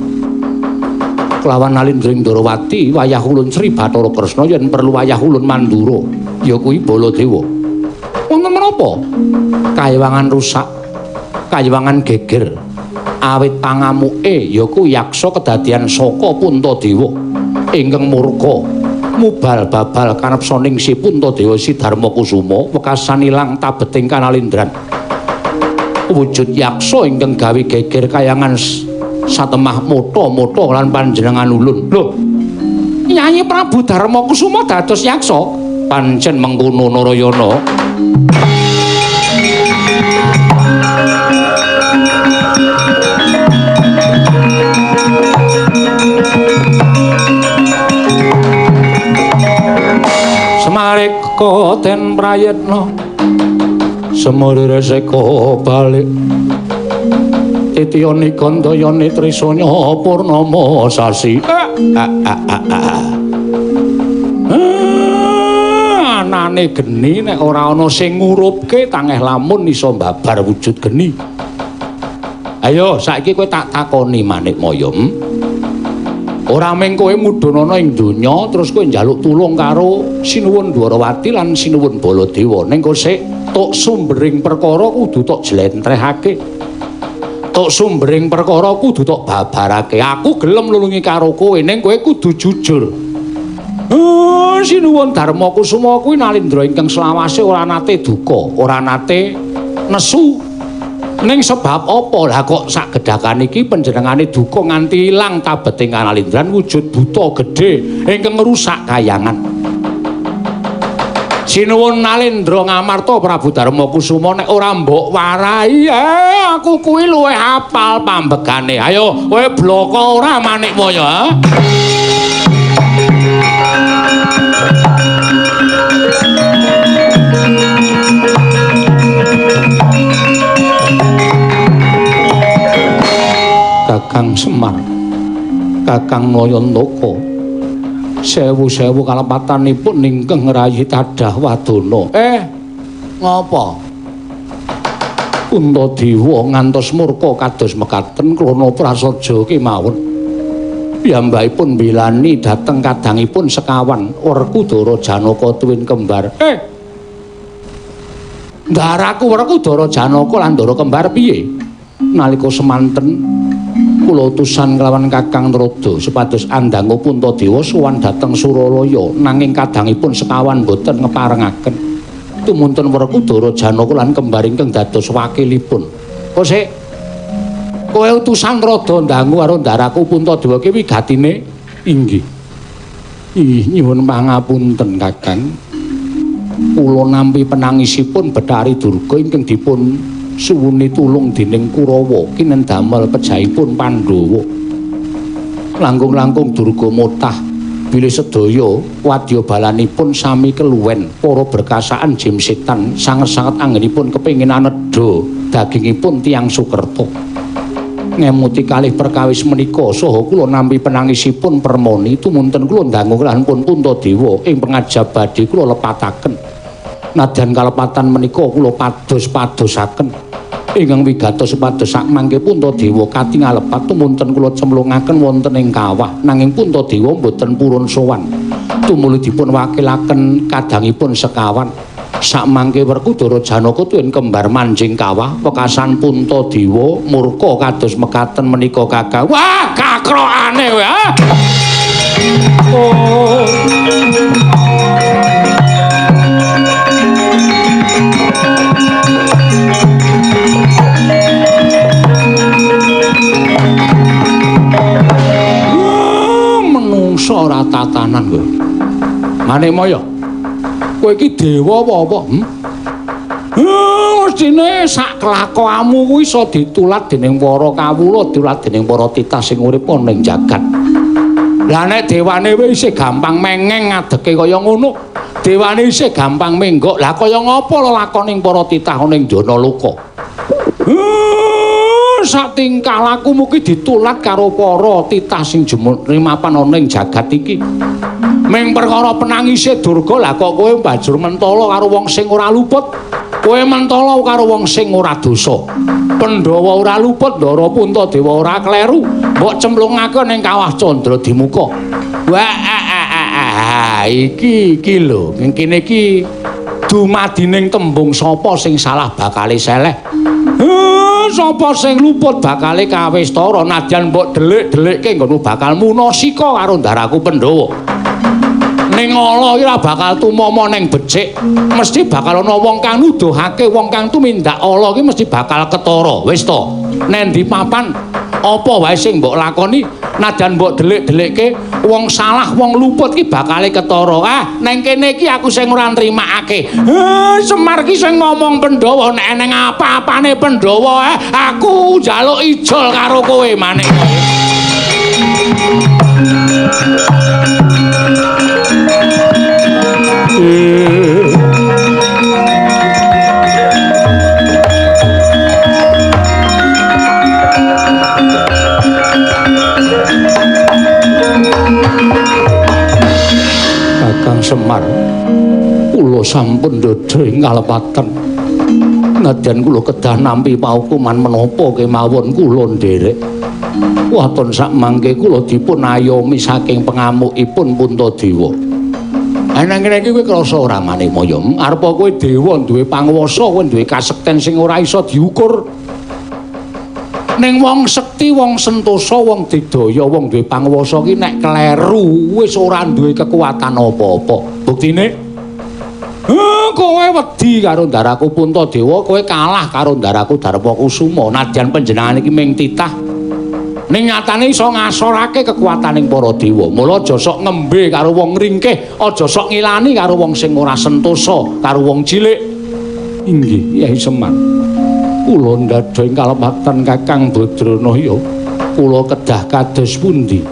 Kelawan Nalindring Ndorowati wayah ulun Sri Bathara Kresna yen perlu wayah ulun Mandura ya kuwi Baladewa. Wonten menapa? Kayewangan rusak, kayewangan geger. Awit pangamuke ya kuwi yaksa kedadian saka Puntadewa ingkang murka mubal babal kanepsaning si Puntadewa si Darma Kusuma wekasan ilang tabeting kanalindran. Wujud yaksa ingkang gawe geger kayangan satemah motha-motha lan panjenengan ulun. Lho, Nyanyi Prabu Darma Kusuma dados yaksa? Pancen mengkono Narayana. Semareka den prayitna semuri reseka balik titiyani gandayani trisanya purnama sasi. Anane geni nek ora ana sing ngurupke tangeh lamun iso mbabar wujud geni. Ayo saiki kowe tak takoni Manikmaya. Ora mung kowe mudhun ana ing donya terus kowe njaluk tulung karo Sinuwun Dwarawati lan Sinuwun Baladewa. Ning kok sik tok sumbering perkara kudu tok jlentrehake. Tok sumbering perkara kudu tok babarake. Aku gelem nulungi karo kowe ning kowe kudu jujur. Sinuwun Darma Kusuma kuwi nalindra ingkang selawase ora nate duka, ora nate nesu. Ning sebab apa lah kok sak gedhakan iki panjenengane duka nganti ilang tabeting kanalindran wujud buta gedhe ingkang ngrusak kayangan. Sinuwun Nalindra Ngamarta Prabu Darma Kusuma nek ora mbok warai, aku kuwi luwih hafal pambegane. Ayo kowe bloko ora Manikmaya, ha? Kakang Semar, Kakang Nayantaka, sewu-sewu kalepatanipun ingkang ngrayi tadah wadana. Ngapa? Puntadewa ngantos murka kados mekaten krana prasaja kemawon. Piyambakipun bilani dhateng kadangipun sekawan Werkudara Janaka tuwin kembar. Ndaraku Werkudara Janaka lan Ndara kembar piye? Nalika semanten kula utusan kelawan Kakang Narada supados andangu Puntadewa sowan dhateng Suralaya nanging kadangipun sekawan boten ngeparengaken. Tumunten Werkudara Janaka lan kembar ingkang dados wakilipun. Kok sik kowe utusan rada ndangu karo ndaraku Puntadewa ki wigatine inggih. Ih nyuwun pangapunten Kakang. Kula nampi penangisipun Bathari Durga ingkang dipun suwuni tulung dening Kurawa kinendamel pejahipun Pandhawa. Langkung-langkung Durga motah bilih sedaya wadya balanipun sami keluwen para berkasaan jim setan sanget-sanget anggenipun kepengin anedha dagingipun tiyang Sukerta. Ngemuti kalih perkawis menika saha kula nampi penangisipun permoni tumunten kula ndangu kelanipun Puntadewa ing pengajap badhe kula lepataken. Nadyan kalepatan menika kula pados-padosaken ingkang wigatos supados sakmangke Puntadewa katingal lepat tumunten kula cemlungaken wonten ing kawah nanging Puntadewa mboten purun sowan tumuli dipun wakilaken kadangipun sekawan. Sakmangke Werkudara Janaka tuwin kembar manjing kawah wekasan Puntadewa murka kados mekaten menika Kakang. Wah, kakrokane kowe, ha. Oh. Manikmaya. Kowe iki dewa apa apa? Mestine sak kelakuanmu kuwi iso ditulat dening para kawula, ditulat dening para titah sing urip ana ning jagat. Lah nek dewane wae isih gampang mengeng ngadeke kaya ngono, dewane isih gampang menggok. Lah kaya ngapa lelakoning para titah ana ing Janaloka? Sak tingkah lakumu ki ditulat karo para titah sing mapan ana ing jagat iki. Ming perkara penangise Durga, lah kok kowe banjur mentala karo wong sing ora luput. Kowe mentala karo wong sing ora dosa. Pandhawa ora luput, Ndara Puntadewa ora kleru. Mbok cemplungake ning kawah Candra Dimuka. Wah, iki iki lho, kene iki dumadining tembung sapa sing salah bakale seleh. Sapa sing luput bakale kawistara, nadyan mbok delik-delikke nggonmu bakal munasika karo ndaraku Pandhawa. Ning ala iki ora bakal tumama ning becik, mesti bakal ana wong kang nuduhake, wong kang tumindak ala iki mesti bakal ketara. Wis to, nendi papan apa wae sing mbok lakoni, nadyan mbok delik-delikke wong salah, wong luput iki bakale ketara. Ah, neng kene iki aku sing ora nrimakake. Semar ki sing ngomong Pandhawa, nek eneng apa-apane Pandhawa, aku njaluk ijol karo kowe manik. Kakang Semar, kula sampun ndodha ing kalepatan. Nadyan kula kedah nampi paukuman menapa kemawon kula nderek. Waton sakmangke kula dipun ayomi saking pengamukipun Puntadewa. Nang kene iki kowe krasa ora Manikmaya? Arepa kowe dewa duwe panguwasa, kowe duwe kasekten sing ora iso diukur. Ning wong sekti, wong sentosa, wong digdaya, wong duwe panguwasa ki nek kleru wis ora duwe kekuatan apa-apa. Buktine kowe wedi karo ndaraku Puntadewa, kowe kalah karo ndaraku Darmakusuma. Nadyan panjenengan iki ming titah, ning nyatane iso ngasorake kekuataning para dewa. Mula aja sok ngembe karo wong ringkih, aja sok ngilani karo wong sing ora sentosa, karo wong cilik. Inggih, Yai Semar. Kula ndadha ing kalepatan Kakang Badranaya. Kula kedah kados pundi?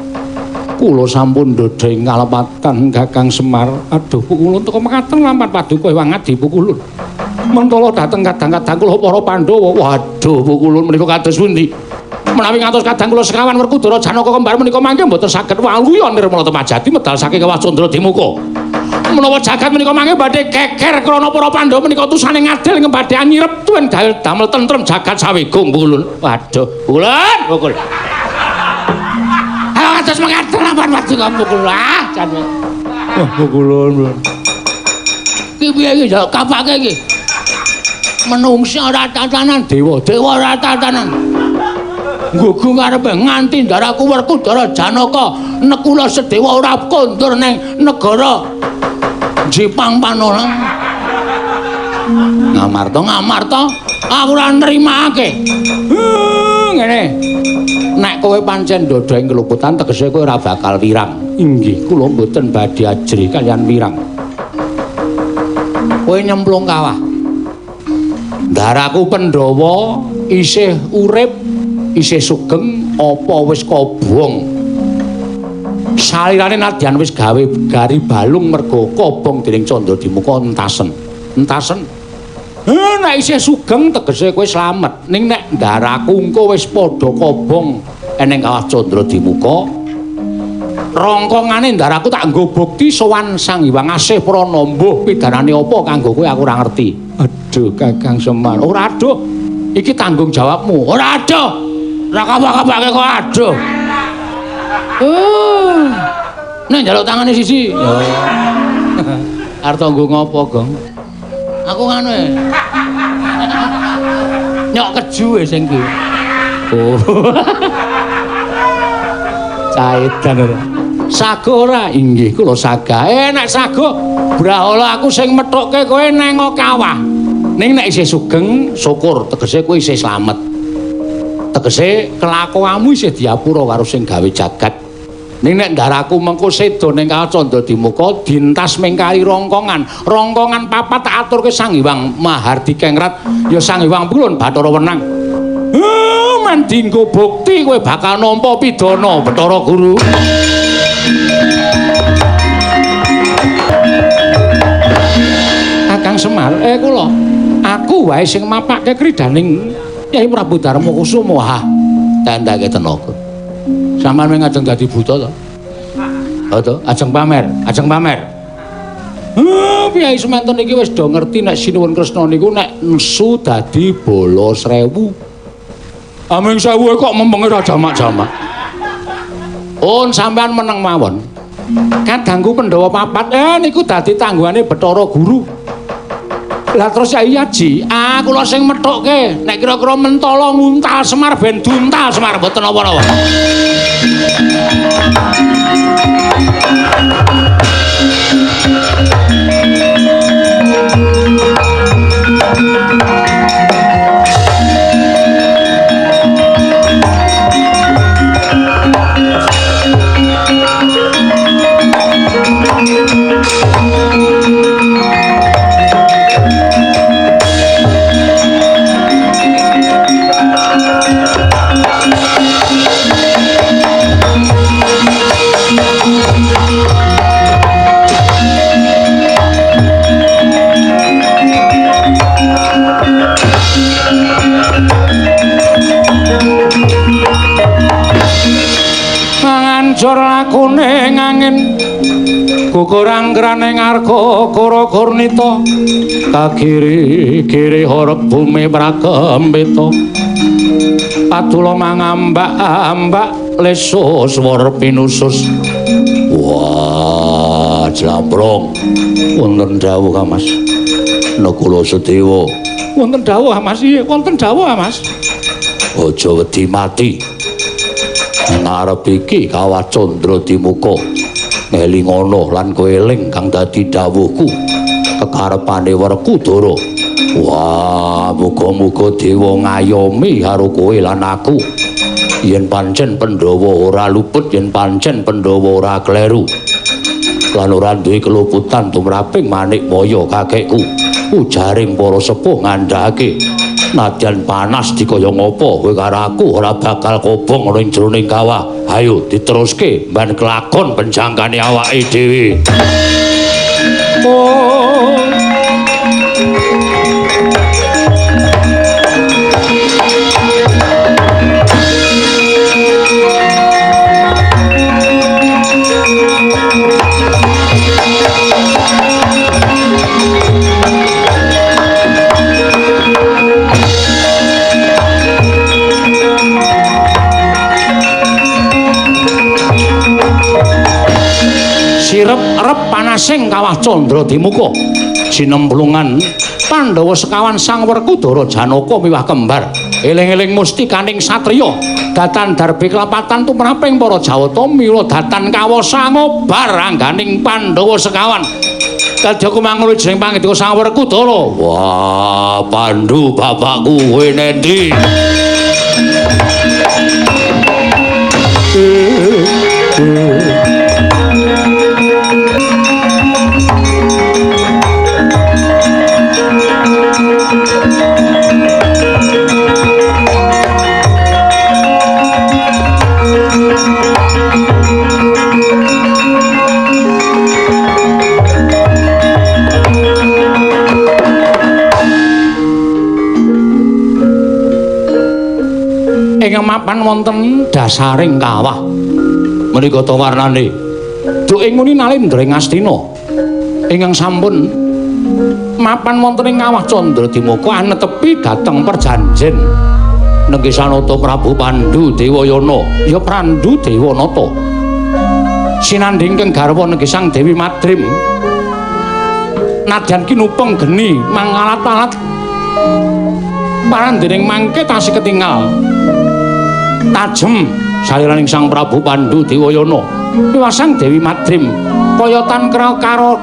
Kula sampun ndadha ing kalepatan Kakang Semar. Aduh, pukulun teka mekaten lampan paduka Hyang Adi pukulun. Mentala dhateng kadang-kadang kula para Pandhawa. Waduh, pukulun menika kados pundi? Menawi ngantos kadang kula sekawan Werkudara Janaka kembar menika mangke mboten saged waluya nirmala temajati medal saking Kawah Candra Dimuka. Menawa jagat menika mangke badhe keker krana para Pandhawa menika utusane ngadil ing badhe anyirep tuwin damel tentrem jagat sawegung pukulun. Waduh, pukulun, pukul. Ayo kados mekaten lampan paduka pukul. Ah, jan. Wah, pukulun. Ki piye iki njaluk kapake iki? Menungsa ora tatanan, dewa, dewa ora tatanan. Nggugu ngarepe nganti ndaraku Werkudara Janaka Nekula Sedewa ora kondur ning negara Jepang Panolang. Ngamarta, ngamarta, aku ora nrimake. Ngene. Nek kowe pancen ndodha ing keluputan tegese kowe ora bakal wirang. Inggih, kula mboten badhe ajrih kaliyan wirang. Kowe nyemplung kawah. Ndaraku Pandhawa isih urip, isih sugeng apa wis kobong. Salirane nadyan wis gawe gari balung mergo kobong dening Candra Dimuka entasen. Entasen. Nek isih sugeng tegese kowe slamet. Ning nek ndaraku engko wis padha kobong eneng kawah Candra Dimuka, rongkongane ndaraku tak nggo bukti sowan Sang Hyang Asih Prana. Mbuh pidanane apa kanggo kowe aku ora ngerti. Aduh Kakang Semar, ora aduh. Iki tanggung jawabmu. Ora aduh. Ora kapak-kapake kok aduh. Nek njaluk tangane siji. Arep nggo ngopo, Gong? Aku ngono e. Nyok keju e sing ki. Oh. Caedan ora. Sago ora? Inggih kula saga. Nek sago brahala aku sing methukke kowe nang kawah. Ning nek isih sugeng syukur tegese kowe isih slamet. Tegese kelakuanmu isih diapura karo sing gawe jagat. Ning nek ndaraku mengko seda ning Kawah Candradimuka dintas mingkari rongkongan. Rongkongan papat tak aturke Sang Hyang Mahardikengrat ya Sang Hyang Pulun Bathara Wenang. Men dinggo bukti kowe bakal nampa pidana Bathara Guru. Kakang Semar, kula aku wae sing mapake kridaning Kyai Prabu Darma Kusuma. Ha, tandake tenaga. Sampeyan mung ajeng dadi buta to? Ha to, ajeng pamer, ajeng pamer. Kyai semanten iki wis do ngerti nek Sinuwun Kresna niku nek nesu dadi bala 1000. Aming 1000 kok mempenge ra jamak-jamak. On sampean meneng mawon. Kadangku Pandhawa papat niku dadi tangguhane Bathara Guru. Lah terus Kyai Aji, kula sing methukke nek kira-kira mentala nguntal Semar ben duntal Semar mboten napa-napa. Mangancur lakune ngangin gugur anggrane ngarga kara kornita kagiri-giri horep bumi prakempita padula mangambak-ambak leso swara pinusus. Wah, jlambrong. Wonten dawuh Kang Mas. Nakula Sedewa. Wonten dawuh Mas, iya wonten dawuh Mas. Aja wedi mati. Ngarep iki Kawah Candradimuka. Ngelingono lan kowe eling kang dadi dawuhku. Kekarepane Werkudara. Wah, muga-muga dewa ngayomi karo kowe lan aku. Yen pancen Pandhawa ora luput, yen pancen Pandhawa ora kleru. Lan ora duwe keluputan tumraping manik moyo kakekku. Ujaring para sepuh ngandhake. Nadyan panas dikaya ngapa kowe karo aku ora bakal kobong ana ing jroning kawah. Ayo diteruske mban kelakon penjangkane awake dhewe. Oh. Sirep-rep panasing Kawah Candradimuka sinemplungan Pandhawa sekawan Sang Werkudara Janaka miwah kembar eling-eling mustikaning satriya datan darbe kelapatan tumraping para Jawata mila datan kawasa ngobar angganing Pandhawa sekawan. Dadi aku mangrul jeneng pangandika Sang Werkudara. Wah, Pandu bapakku kowe nendi? Ing mapan wonten dasaring kawah menika ta warnane duk ing nguni Nalendra ing Astina ingkang sampun mapan wonten ing Kawah Candradimuka anetepi dhateng perjanjen Nenggih Sanata Prabu Pandu Dewayana ya Pandu Dewanata sinandhing keng garwa nenggih Sang Dewi Madrim nadyan kinupeng geni mangalat-alat parandening mangke tasih ketingal tajem saliraning Sang Prabu Pandu Dewayana miwah Sang Dewi Madrim kayatan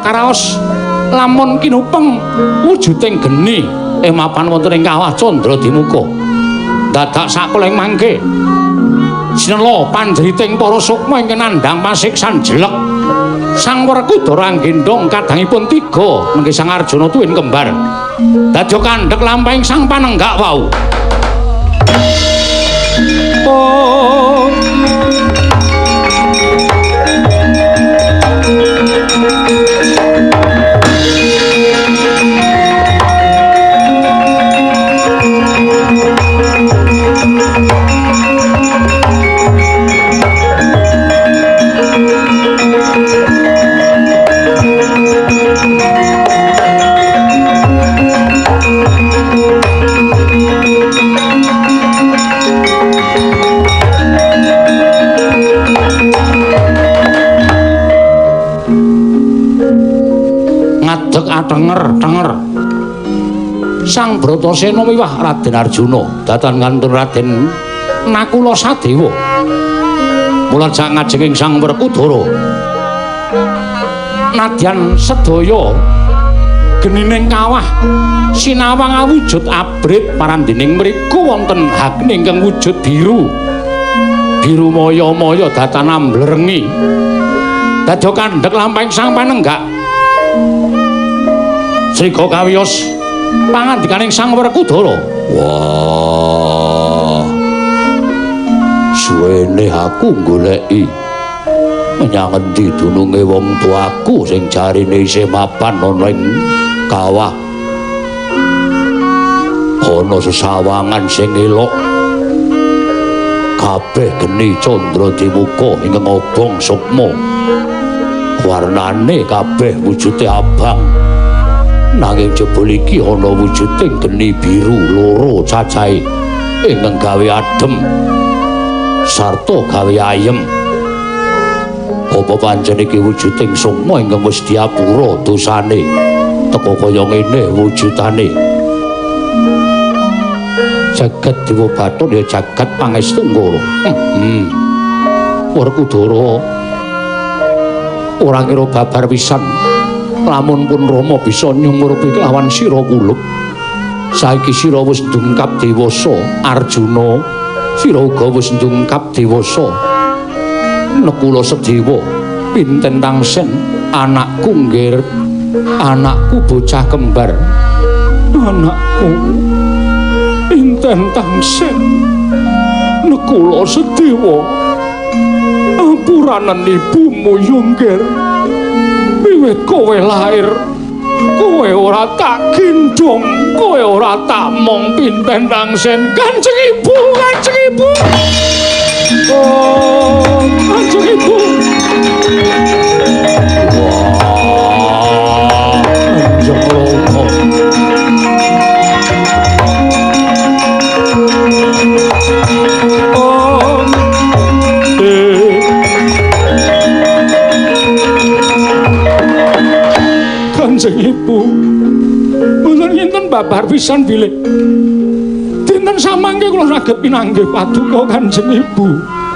karaos lamun kinupeng wujuding geni ing mapan wonten ing Kawah Candradimuka dadak sakuling mangke Sinela panjriting para sukma ingkang nandhang pasiksan jelek. Sang Werkudara anggendhong kadangipun tiga mengke Sang Arjuna tuwin kembar. Dadya kandhek lampahing sang panenggak wau. Oh. Tenger-tenger Sang Bratasena miwah Raden Arjuna datan ngantun Raden Nakula Sadewa mula sak ngajenging Sang Werkudara nadyan sedaya genining kawah sinawang awujud abrit parandining mriku wonten agni ingkang wujud biru biru maya-maya datan amblerengi dadya kandhek lampahing sang panenggak. Sriga kawiyos pangandikaning Sang Werkudara. Wah. Suwene aku goleki menyang endi dununge wong tuaku sing jarine isih mapan ana ing kawah. Ana sesawangan sing elok. Kabeh geni candra dimuka ingkang obong sukma. Warnane kabeh wujude abang. Nanging jebul iki ana wujuding geni biru loro cacahe ingkang gawe adem sarta gawe ayem. Apa pancen iki wujuding sukma ingkang wis diapura dosane teka kaya ngene wujudane? Jagat Dewa Bathara ya jagat pangestu Ngoro. Werkudara ora ngira babar pisan. Lamun pun Rama bisa nyumurupi kelawan sira kulup. Saiki sira wis ndungkap dewasa, Arjuna. Sira uga wis ndungkap dewasa. Nekula Sedewa, pinten tangsen anakku nggir, anakku bocah kembar. Anakku pinten tangsen Nekula Sedewa. Ampuranen ibumu yo nggir. Wiwit kowe lahir, kowe ora tak gendhong, kowe ora tak mong pinten tangsen. Kanjeng Ibu, Kanjeng Ibu. Oh, Kanjeng Ibu. Wah, Kanjeng Rama. Oh. Kanjeng Ibu, mboten kinten babar pisan bilih dinten samangke kula saged pinanggih paduka Kanjeng Ibu.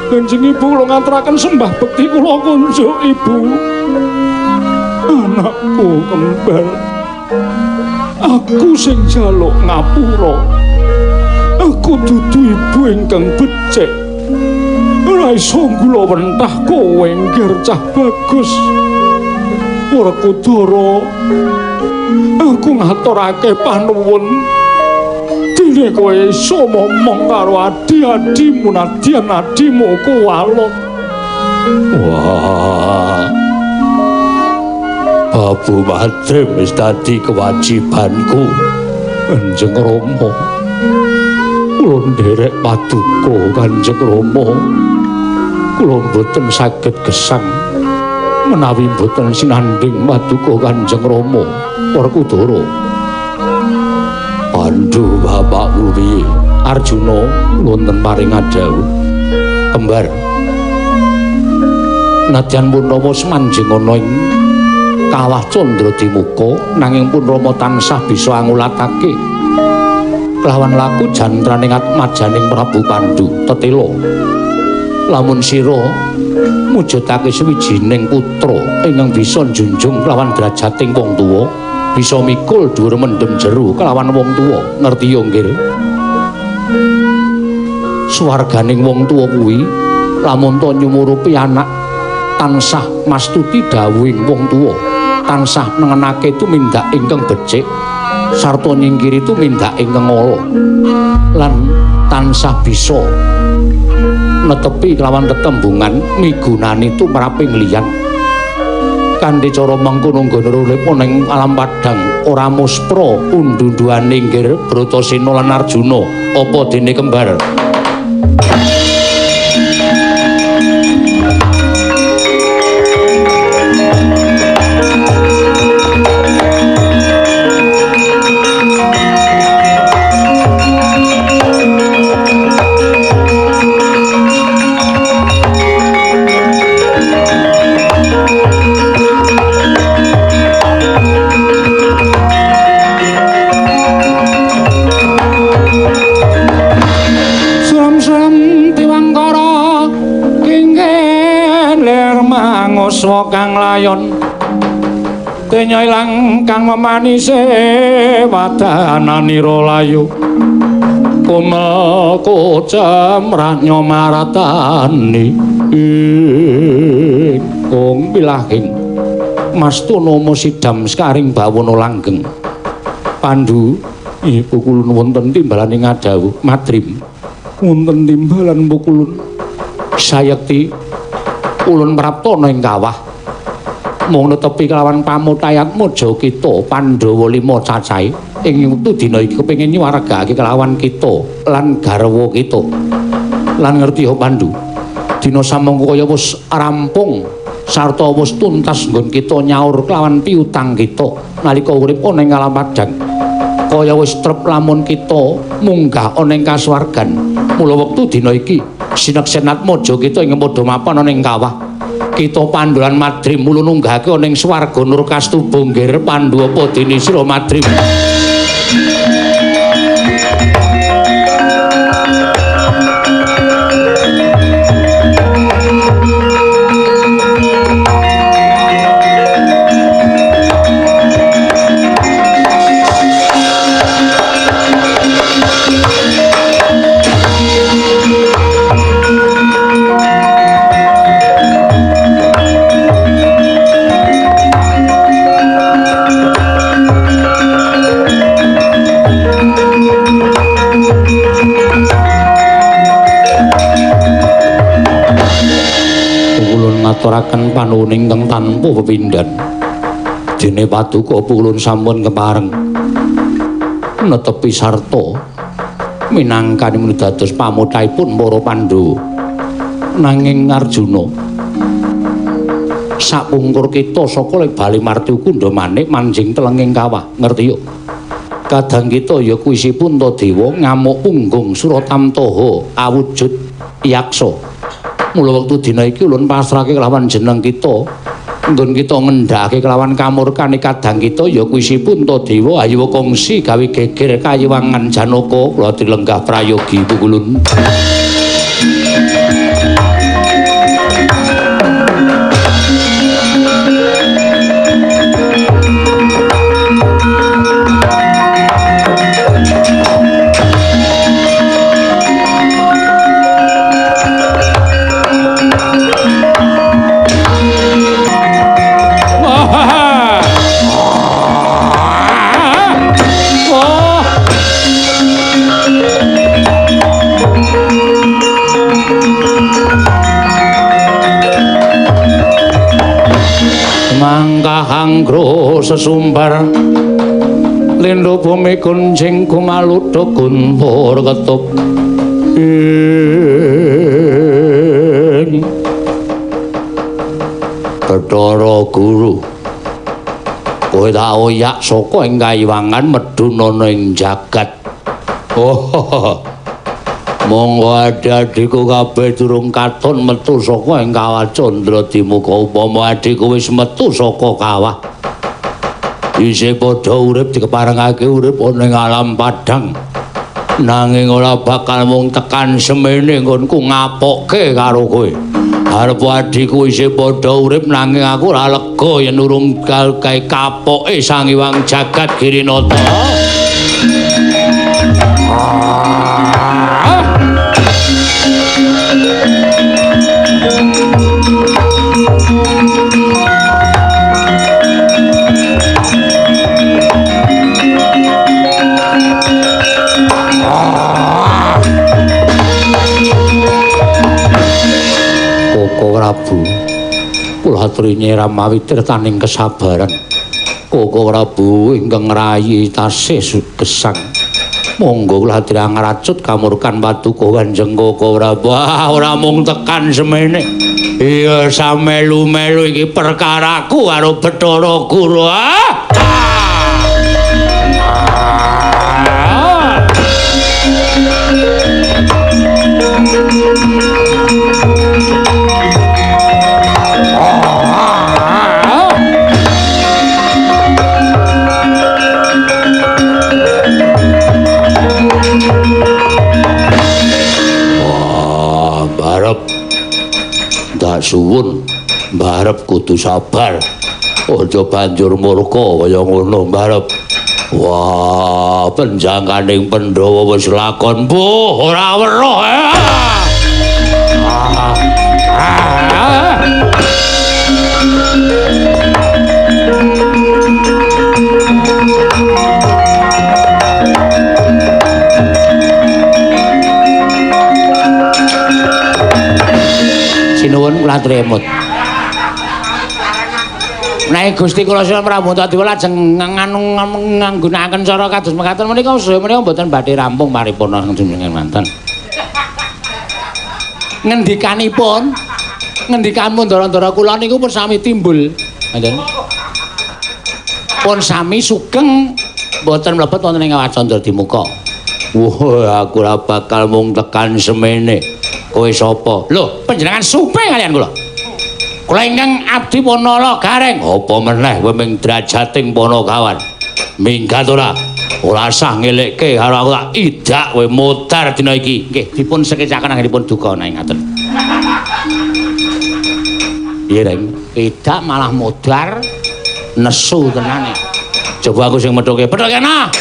Kanjeng Ibu kula ngaturaken sembah bekti kula kunjuk Ibu. Anakku kembar, aku sing njaluk ngapura. Aku dudu ibu ingkang becik. Ora iso gula wentah kowe nggir cah bagus. Werkudara, aku ngaturake panuwun dene kowe iso momong karo adi-adimu nadyan adimu kuwalot. Wah, Babu Madrim wis dadi kewajibanku. Kanjeng Rama, kula nderek paduka Kanjeng Rama. Kula mboten saged gesang menawi mboten sinandhing paduka Kanjeng Rama. Werkudara, Pandu bapakmu piye? Arjuna wonten paring adhawuh kembar. Nadyan pun Rama semanjing ana ing kawah Candra Dimuka, nanging pun Rama tansah bisa angulatake kelawan laku jantraning atmajaning Prabu Pandu. Tetela lamun sira mujudake suwijining putra ingkang bisa njunjung kelawan drajating wong tuwa, bisa mikul dhuwur mendem jeru kelawan wong tuwa. Ngerti yo nggir? Swarganing wong tuwa kuwi Lamun to nyumurupi anak tansah mastuti dawuhing wong tuwa, tansah nengenake tumindak ingkang becik sarta nyingkiri tumindak ingkang ala, lan tansah bisa netepi kelawan tetembungan migunani tumraping liyan. Kanthi cara mengkono nggone urip ning alam padhang ora muspra undhu-undhuane nggir Bratasena lan Arjuna apa dene kembar. Swa kang layon kenya ilang kang memanise wadananira layu kumel kocem ranya maratani ing pilahing mastuna sidam sekaring bawana langgeng. Pandu ibu kulun wonten timbalane ngadhawuh madrim wonten timbalan pukulun sayekti ulun praptana ing kawah mung netepi kelawan pamutayatmaja kita Pandhawa lima cacahe ing wektu dina iki kepengin nyuwargake kelawan kita lan garwa kita. Lan ngerti ya Pandu, dina samangka kaya wis rampung sarta wis tuntas nggon kita nyaur kelawan piutang kita nalika urip ana ing alam padhang. Kaya wis trep lamun kita munggah ana ing kasuwargan. Mula wektu dina iki sineksen atmaja kita ing padha mapan ana ing kawah. Kita Pandu lan Madrim mula nunggahake ana ing swarga nur kastuba nggir Pandu apa dene sira Madrim. Ngaturaken panuwun ingkang tanpa pepindhan. Dene paduka pulun sampun kepareng netepi sarta minangkani dados pamutaipun para Pandhawa. Nanging Arjuna sapungkur kita saka bali marti kundha manik manjing telenging kawah. Ngerti yo? Kadang kita ya kuwi isipun Puntadewa ngamuk punggung Suratamtaha awujud yaksa. Mula wektu dina iki ulun pasrahke kelawan jeneng kita nggon kita ngendhake kelawan kamurkane kadang kita ya kuwi si Puntadewa ayo kongsi gawe geger kayiwangan Janaka kula dilenggah prayogi pukulun. Mangkahanggra sesumbar lindho bumi kuncing kumaludha guntur ketup ing Bathara Guru kowe tak oyak saka ing kayiwangan medhun ana ing jagat. Oh, monggo adhi-adhiku kabeh durung katon metu saka ing kawah Candra Dimuka. Upama adhiku wis metu saka kawah isih padha urip dikeparengake urip ana ing alam padhang, nanging ora bakal mung tekan semene nggonku ngapokke karo kowe. Arep adhiku isih padha urip nanging aku ora lega yen urung gawe kapoke Sang Hyang Jagat Girinata. Prabu, kula aturi nyeram mawi tirtaning kesabaran. Koko Prabu ingkang ngrayi tasih gesang. Monggo kula aturi ngracut kamurkan paduka Kanjeng Koko Prabu. Ah, ora mung tekan semene. Iya samelu-melu iki perkaraku karo Bathara Guru. Ah! Wah, barep. Ndak suwun, barep kudu sabar. Aja banjur murka kaya ngono, barep. Wah, penjangkaning Pandhawa wis lakon. Mbuh, ora weruh. Sinuwun kula tremut. Nek Gusti kula Sunan Prabu Antadewa lajeng nganggunakaken cara kados mekaten menika sedaya menika mboten badhe rampung paripurna jenengan manten. Ngendikanipun, ngendikanipun ndara-ndara kula niku pun sami timbul. Ngoten. Pun sami sugeng mboten mlebet wonten ing Candra Dimuka. Wah, aku ora bakal mung tekan semene. Kowe sapa? Lho, panjenengan supe kalian kula. Kula ingkang abdi Panala Gareng. Apa meneh kowe ming drajating Panakawan? Minggat ora? Ora sah ngelekke karo aku tak idak kowe modar dina iki. Nggih, dipun sekecaken anggenipun duka nek ngaten. Piye, Reng? Idak malah modar nesu tenane. Coba aku sing methuke. Methuke ana.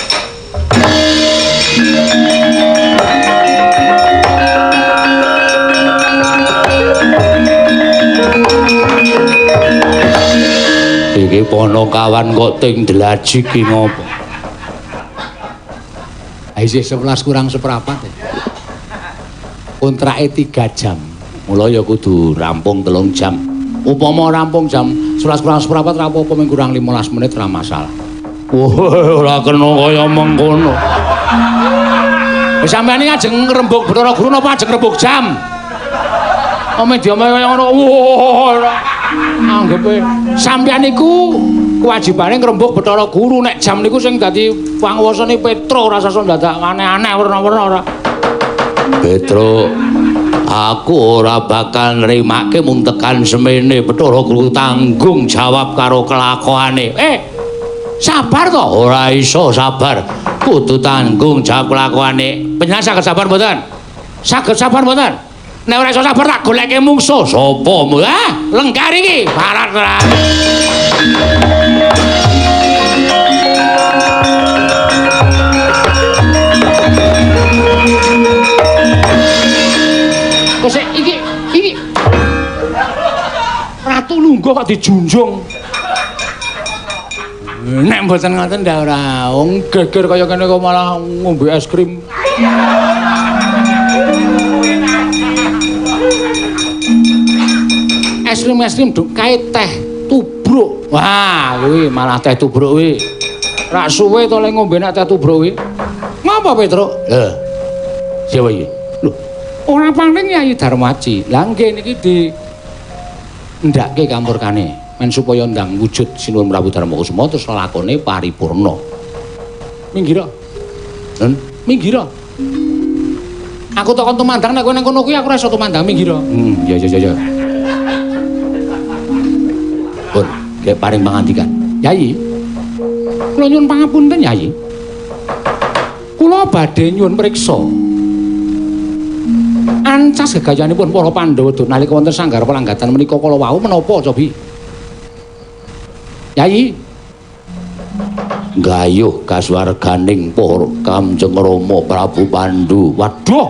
Iki Panakawan kok ting dlaji ki ngopo? Isih 11 kurang seprapat. Kontrake 3 jam. Mula ya kudu rampung 3 jam. Upama rampung jam 11 kurang seprapat ra apa-apa mung kurang 15 menit ra masalah. Wah, ora kena kaya mengkono. Wis sampeyan iki ajeng ngrembug Bathara Guru napa ajeng ngrembug jam? Ome diomong kaya ngono. Wah, ora. Anggepe sampeyan niku kewajibane ngrembug Bathara Guru, nek jam niku sing dadi panguwasane Petro ora sasuk dadak aneh-aneh werna-werna ora. Petro, aku ora bakal nrimake mung tekan semene. Bathara Guru tanggung jawab karo kelakuane. Sabar to? Ora iso sabar. Kudu tanggung jawab kelakuane. Panjenengan saged sabar mboten? Saged sabar mboten? Nek ora iso sabar tak goleke mungsuh. Sapa? Ah, lengkar iki. Barat ora. Kok sik iki iki Ratu lungguh kok dijunjung. Nek mboten ngoten ndak ora. Wong geger kaya kene kok malah ngombe es krim. Es krim kae teh tubruk. Wah, kuwi malah teh tubruk kuwi. Rak suwe to le ngombe nek teh tubruk kuwi. Ngapa, Petruk? Lho. Siapa iki? Lho, ora paling Yayi Darmaji. Lah nggih niki di ndhake kampurkane men supaya ndang wujud Sinuwun Prabu Darmakusuma terus lakone paripurna. Minggira. Nun, minggira. Aku takon tumandang nek kowe ning kono kuwi aku ora iso tumandang minggira. Ya ya ya ya. Pun, gek paring pangandikan. Yayi. Kula nyuwun pangapunten, Yayi. Kula badhe nyuwun priksa. Ancas gegayanipun para Pandhawa nalika wonten sanggar palanggatan menika kala wau menapa cobi? Yayi. Gayuh kasuwarganing para Kanjeng Rama Prabu Pandu. Waduh.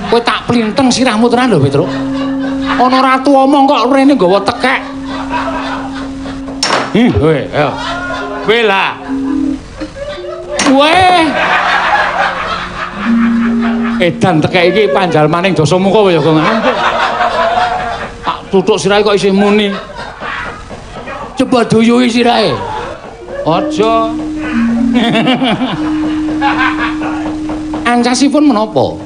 Kowe tak plinteng sirahmu tenan lho, Petruk. Ana ratu omong kok rene nggawa tekek. Kowe, ayo. Kowe lah. Weh. Edan tekek iki panjalmaning Dasamuka ya Gong. Ampun. Tak tutuk sirahe kok isih muni. Coba duyuhi sirahe. Aja. Ancasipun menapa?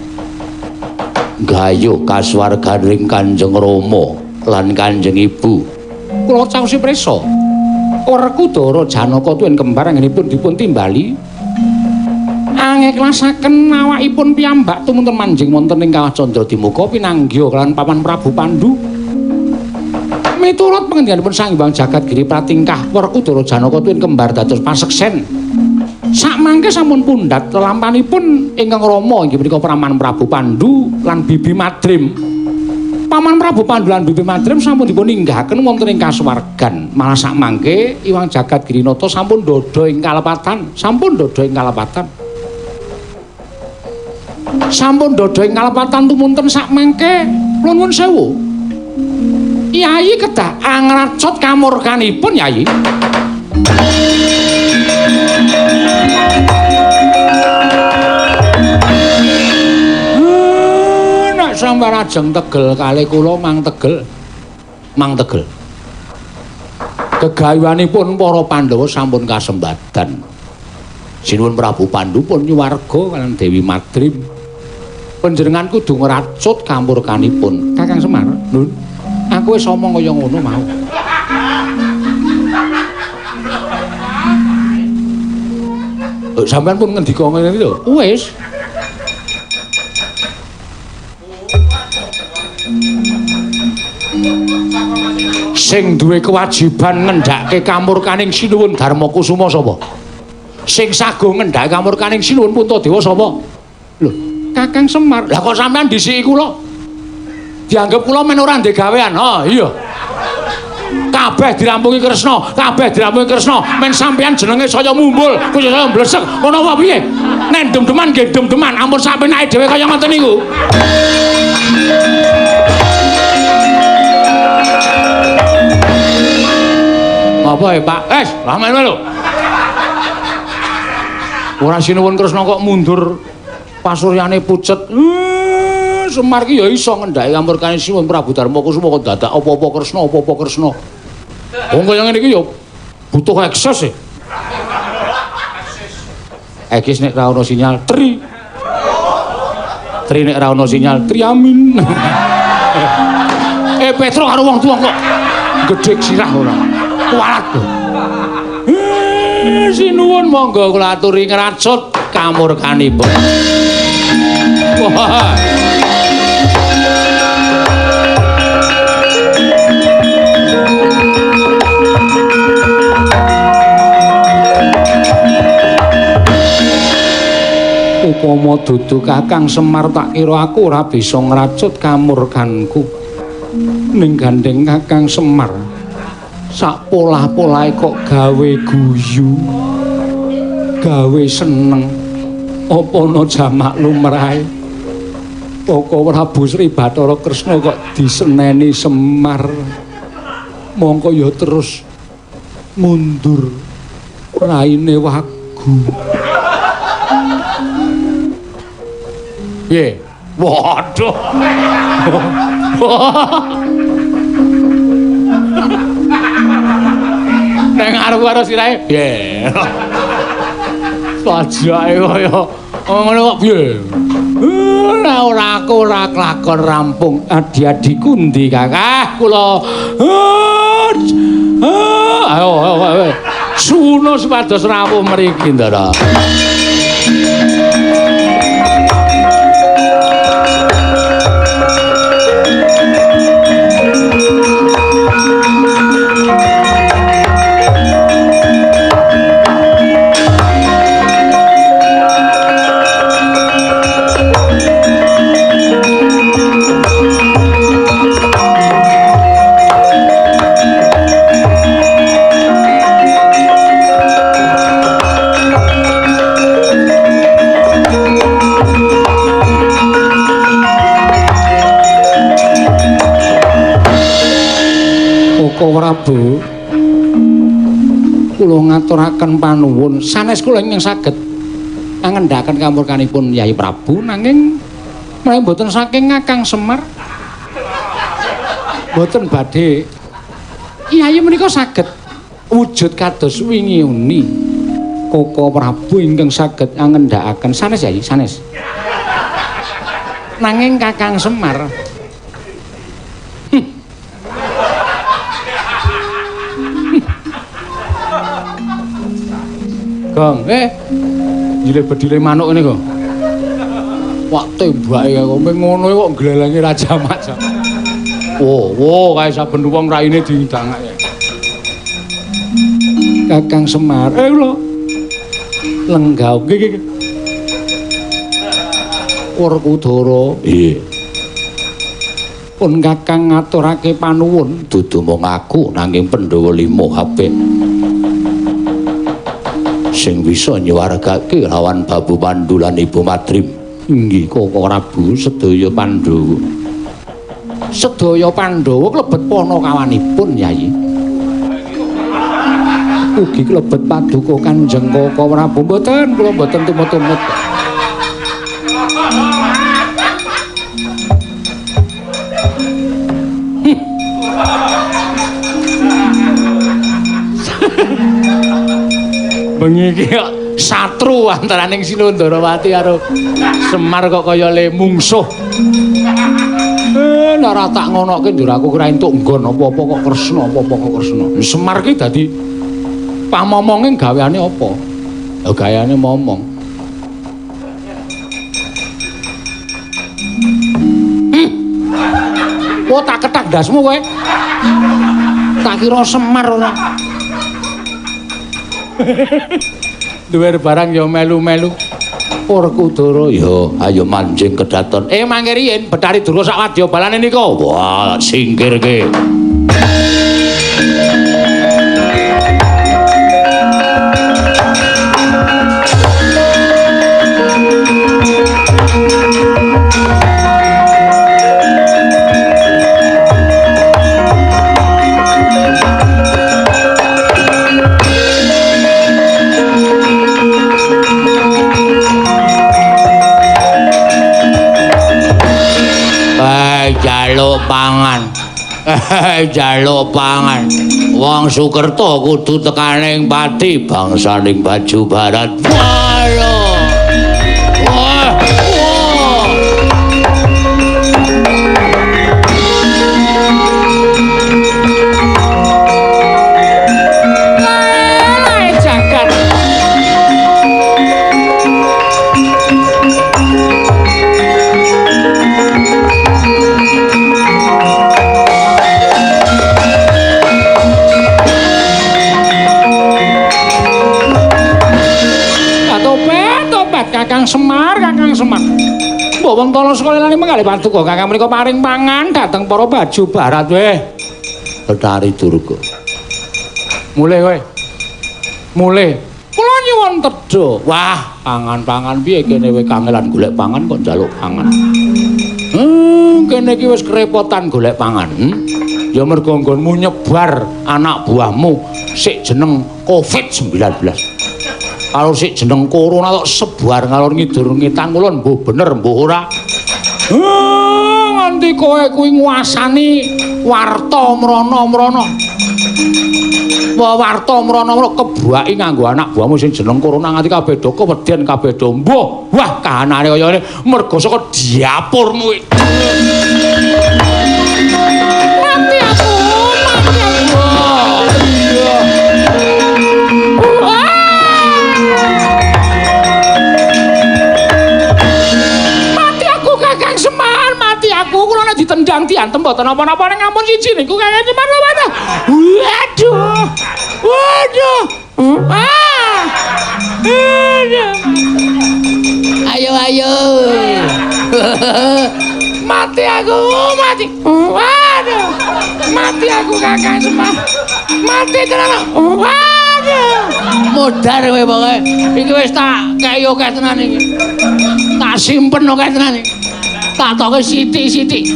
Gayuh kasuwarganing Kanjeng Rama lan Kanjeng Ibu. Kula caosi prisa. Werkudara Janaka tuwin kembar anggenipun dipun timbali angeklasaken awakipun piyambak tumunten manjing wonten ing Kawah Candradimuka pinanggih kalawan Paman Prabu Pandu. Miturut pengendikanipun Sang Hyang Jagat Giri Pratingkah, Werkudara Janaka tuwin kembar dados paseksen. Sakmangke sampun pundhat lelampanipun ingkang rama inggih punika Paman Prabu Pandu lan Bibi Madrim. Paman Prabu Pandu lan Bibi Madrim sampun dipun ninggahaken wonten ing kasuwargan. Malah sakmangke Iwang Jagat Girinata sampun dodho ing kalepatan, sampun dodho ing kalepatan. Sampun dodho ing kalepatan tumunten sakmangke kula nuwun sewu. Yayi kedah angracot kamurkanipun Yayi. Nek sampeyan ajeng tegel kalih kula mang tegel. Mang tegel. Gegayuhanipun para Pandhawa sampun kasembadan. Sinuwun Prabu Pandu pun nyuwarga kaliyan Dewi Madrim. Panjenengan kudu ngracut kamurkanipun. Kakang Semar, Nun. Aku wis omong kaya ngono mau. Sampeyan pun ngendika ngene iki lho. Wis. Sing duwe kewajiban ngendhake kamurkaning Sinuwun Darmakusuma sapa? Sing sago ngendhake kamurkaning Sinuwun Puntadewa sapa? Lho, Kakang Semar. Lah kok sampeyan dhisiki kula? Dianggep kula men ora ndek gawean. Ha, iya. Kabeh dirampungi Kresna, kabeh dirampungi Kresna. Men sampeyan jenenge saya mumbul, kuwi saya mblesek. Ngono apa piye? Nek dem-deman nggih dem-deman, ampun sampeyan dhewe kaya ngoten niku. Apa ya, Pak? Wes, ramen lho. Ora sinuwun Kresna kok mundur pasuryane pucet. Semar ki ya iso ngendhake kamurkane Sinuwun Prabu Darmakusuma kok dadak apa-apa Kresna, apa-apa Kresna. Wong kaya ngene iki ya butuh akses e. Ekis nek ra ono sinyal tri. Tri nek ra ono sinyal triamin. Petro karo wong tuwa kok gedhek sirah ora. Kualat. Sinuwun monggo kula aturi ngracut kamurkanipun. Wah. Upama dudu Kakang Semar tak kira aku ora bisa ngracut kamurkanku. Ning gandeng Kakang Semar sak polah-polahe kok gawe guyu, gawe seneng. Apa ana jamak lumrahe? Koko Prabu Sri Bathara Kresna kok diseneni Semar. Mongko ya terus mundur raine wagu. Piye? Waduh. Neng ngarep karo sirahe piye? Sajake kaya ngono kok piye? Ora ora aku ora kelakon rampung. Adi-adiku ndi, Kakak? Kula ayo ayo ayo. Suwuna supados rawuh mriki, Ndara. Prabu, kula ngaturaken panuwun sanes kula ingkang saged ngendhaken kamurkanipun Yai Prabu, nanging Menawi mboten saking Kakang Semar mboten badhe Kyai menika saged wujud kados wingi uni Koko Prabu ingkang saged ngendhakaken sanes Yai, sanes. Nanging Kakang Semar Gong, jile bedile manuk ngene kok. Wak tembake kok ngono kok nglelengi Raja Maja. Wo, wo kae saben wong raine didangake. Kakang Semar, lho. Lenggah nggih nggih. Werkudara, iya. Pun Kakang ngaturake panuwun dudu mung aku nanging Pandhawa 5 kabeh. Sing bisa nyuwargake lawan Babu Pandu lan Ibu Madrim. Inggih Koko Prabu sedaya Pandhawa. Sedaya Pandhawa klebet panakawanipun Yai. Ugi klebet paduka Kanjeng Koko Prabu. Mboten, kula mboten tumut-tumut. Bengi iki kok satru antaraning Sinundarawati karo Semar kok kaya le mungsuh. Nek ora tak ngonoke njur aku ora entuk nggon apa-apa kok Kresna, apa-apa kok Kresna. Semar ki dadi pamomonge gaweane apa? Ya gayane momong. Wah, tak kethak ndasmu kowe. Tak kira Semar ora. Duwer barang ya melu-melu. Werkudara ya ayo manjing kedaton. Mangke riyin Bathari Durga sak wadya balane nika. Wah, singkirke. Jaluk pangan. Jaluk pangan. Wong Sukerta kudu tekaning pati bangsaning baju barat. Walo. Wah, wah. Jagat. Kakang Semar, Kakang Semar. Mbok wong tala sekolahane mengkalih paduka Kakang menika paring pangan dhateng para baju barat weh. Bathari Durga. Mulih kowe. Mulih. Kula nyuwun tedha. Wah, pangan-pangan piye kene kowe kangelan golek pangan kok njaluk pangan. Kene iki wis kerepotan golek pangan. Ya mergo nggonmu nyebar anak buahmu sik jeneng Covid-19. Kalau sik jeneng corona kok sebar ngalor ngidur ngetan kulon mbuh bener mbuh ora. Nganti kowe kuwi nguasani warta mrana-mrana. Wah, warta mrana-mrana kebaki nganggo anak buahmu sing jeneng corona nganti kabeh do keweden kabeh do mbuh. Wah, kahanane kaya ngene mergo saka dapurmu iki. Mati aku, mati aku. Iya. Aku kula nek ditendang diantem mboten napa-napa ning ampun siji niku Kakang Semar lho. Waduh. Waduh. Ah. Aduh. Ayo ayo. Mati aku, mati. Waduh. Mati aku Kakang Semar. Mati tenan. Waduh. Modar kowe pokoke. Iki wis tak kei akeh tenan iki. Tak simpen akeh tenan iki. Tak toke sithik-sithik.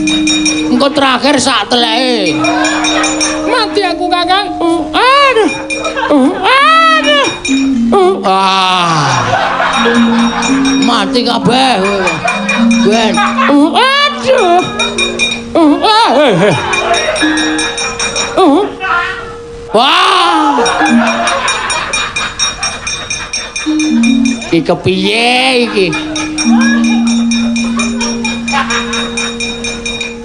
Engko terakhir sak teleke. Mati aku Kakang. Aduh. Aduh. Ah. Mati kabeh kowe. Ben. Aduh. Wah. Iki kepiye iki?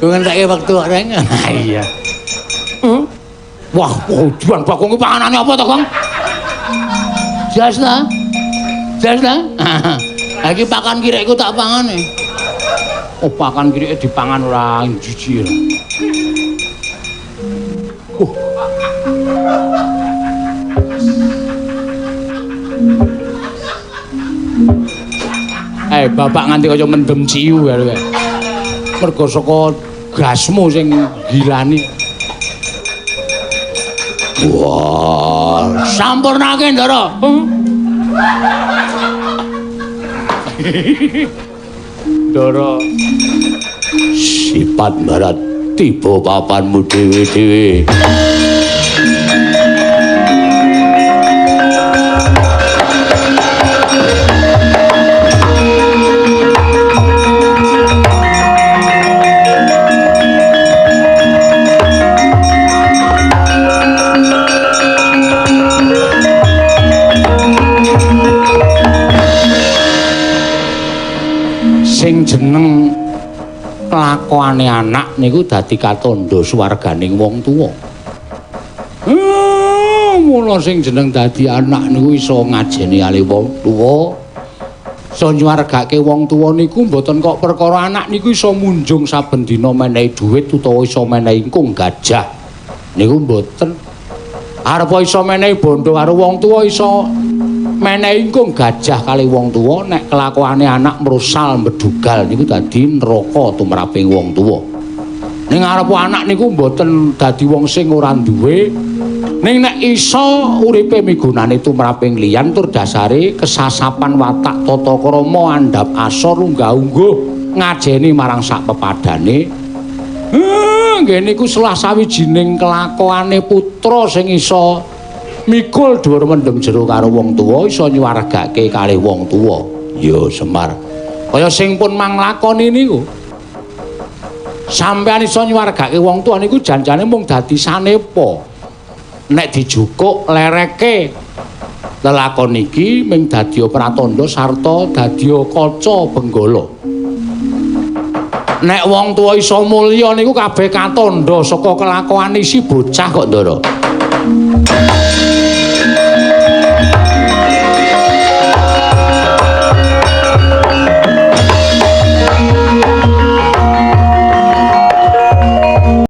Kowe ngenteke wektu kok, Reng. Iya. Wah, udan Bagong iki panganane apa to, Gong? Jas ta? Jas ta? Ha iki pakan kirekku tak pangane. Oh, pakan kireke dipangan ora jijik. Bapak nganti kaya mendem ciu kae. Mergo saka gasmu sing gilani. Wah, sampurnake, Ndara. Ndara. Sipat barat tiba papanmu dhewe-dhewe. Sing jeneng kelakuane anak niku dadi katandha swarganing wong tuwa. Mula sing jeneng dadi anak niku iso ngajeni ale wong tuwa. Iso nyuwargake wong tuwa niku mboten kok perkara anak niku iso munjung saben dina menehi dhuwit utawa iso menehi ingkung gajah. Niku mboten. Arep iso menehi bondo karo wong tuwa, iso menehi ingkung gajah kali wong tuwa, nek kelakuane anak mrusal medugal niku dadi neraka tumraping wong tuwa. Ning arep anak niku mboten dadi wong sing ora duwe, ning nek iso uripe migunane tumraping liyan tur dasare kesasapan watak tata krama andhap asor unggah-ungguh ngajeni marang sak pepadane. Nggih niku salah sawijining kelakuane putra sing iso mikul dhuwur mendem jero karo wong tuwa, iso nyuwargake kalih wong tuwa. Ya Semar, kaya sing pun manglakoni niku. Sampeyan iso nyuwargake wong tuwa niku janjane mung dadi sanepa. Nek dijukuk lereke lelakon iki mung dadi pratandha sarta dadi kaca benggala. Nek wong tuwa iso mulya niku kabeh katandha saka kelakuane si bocah kok, Ndara.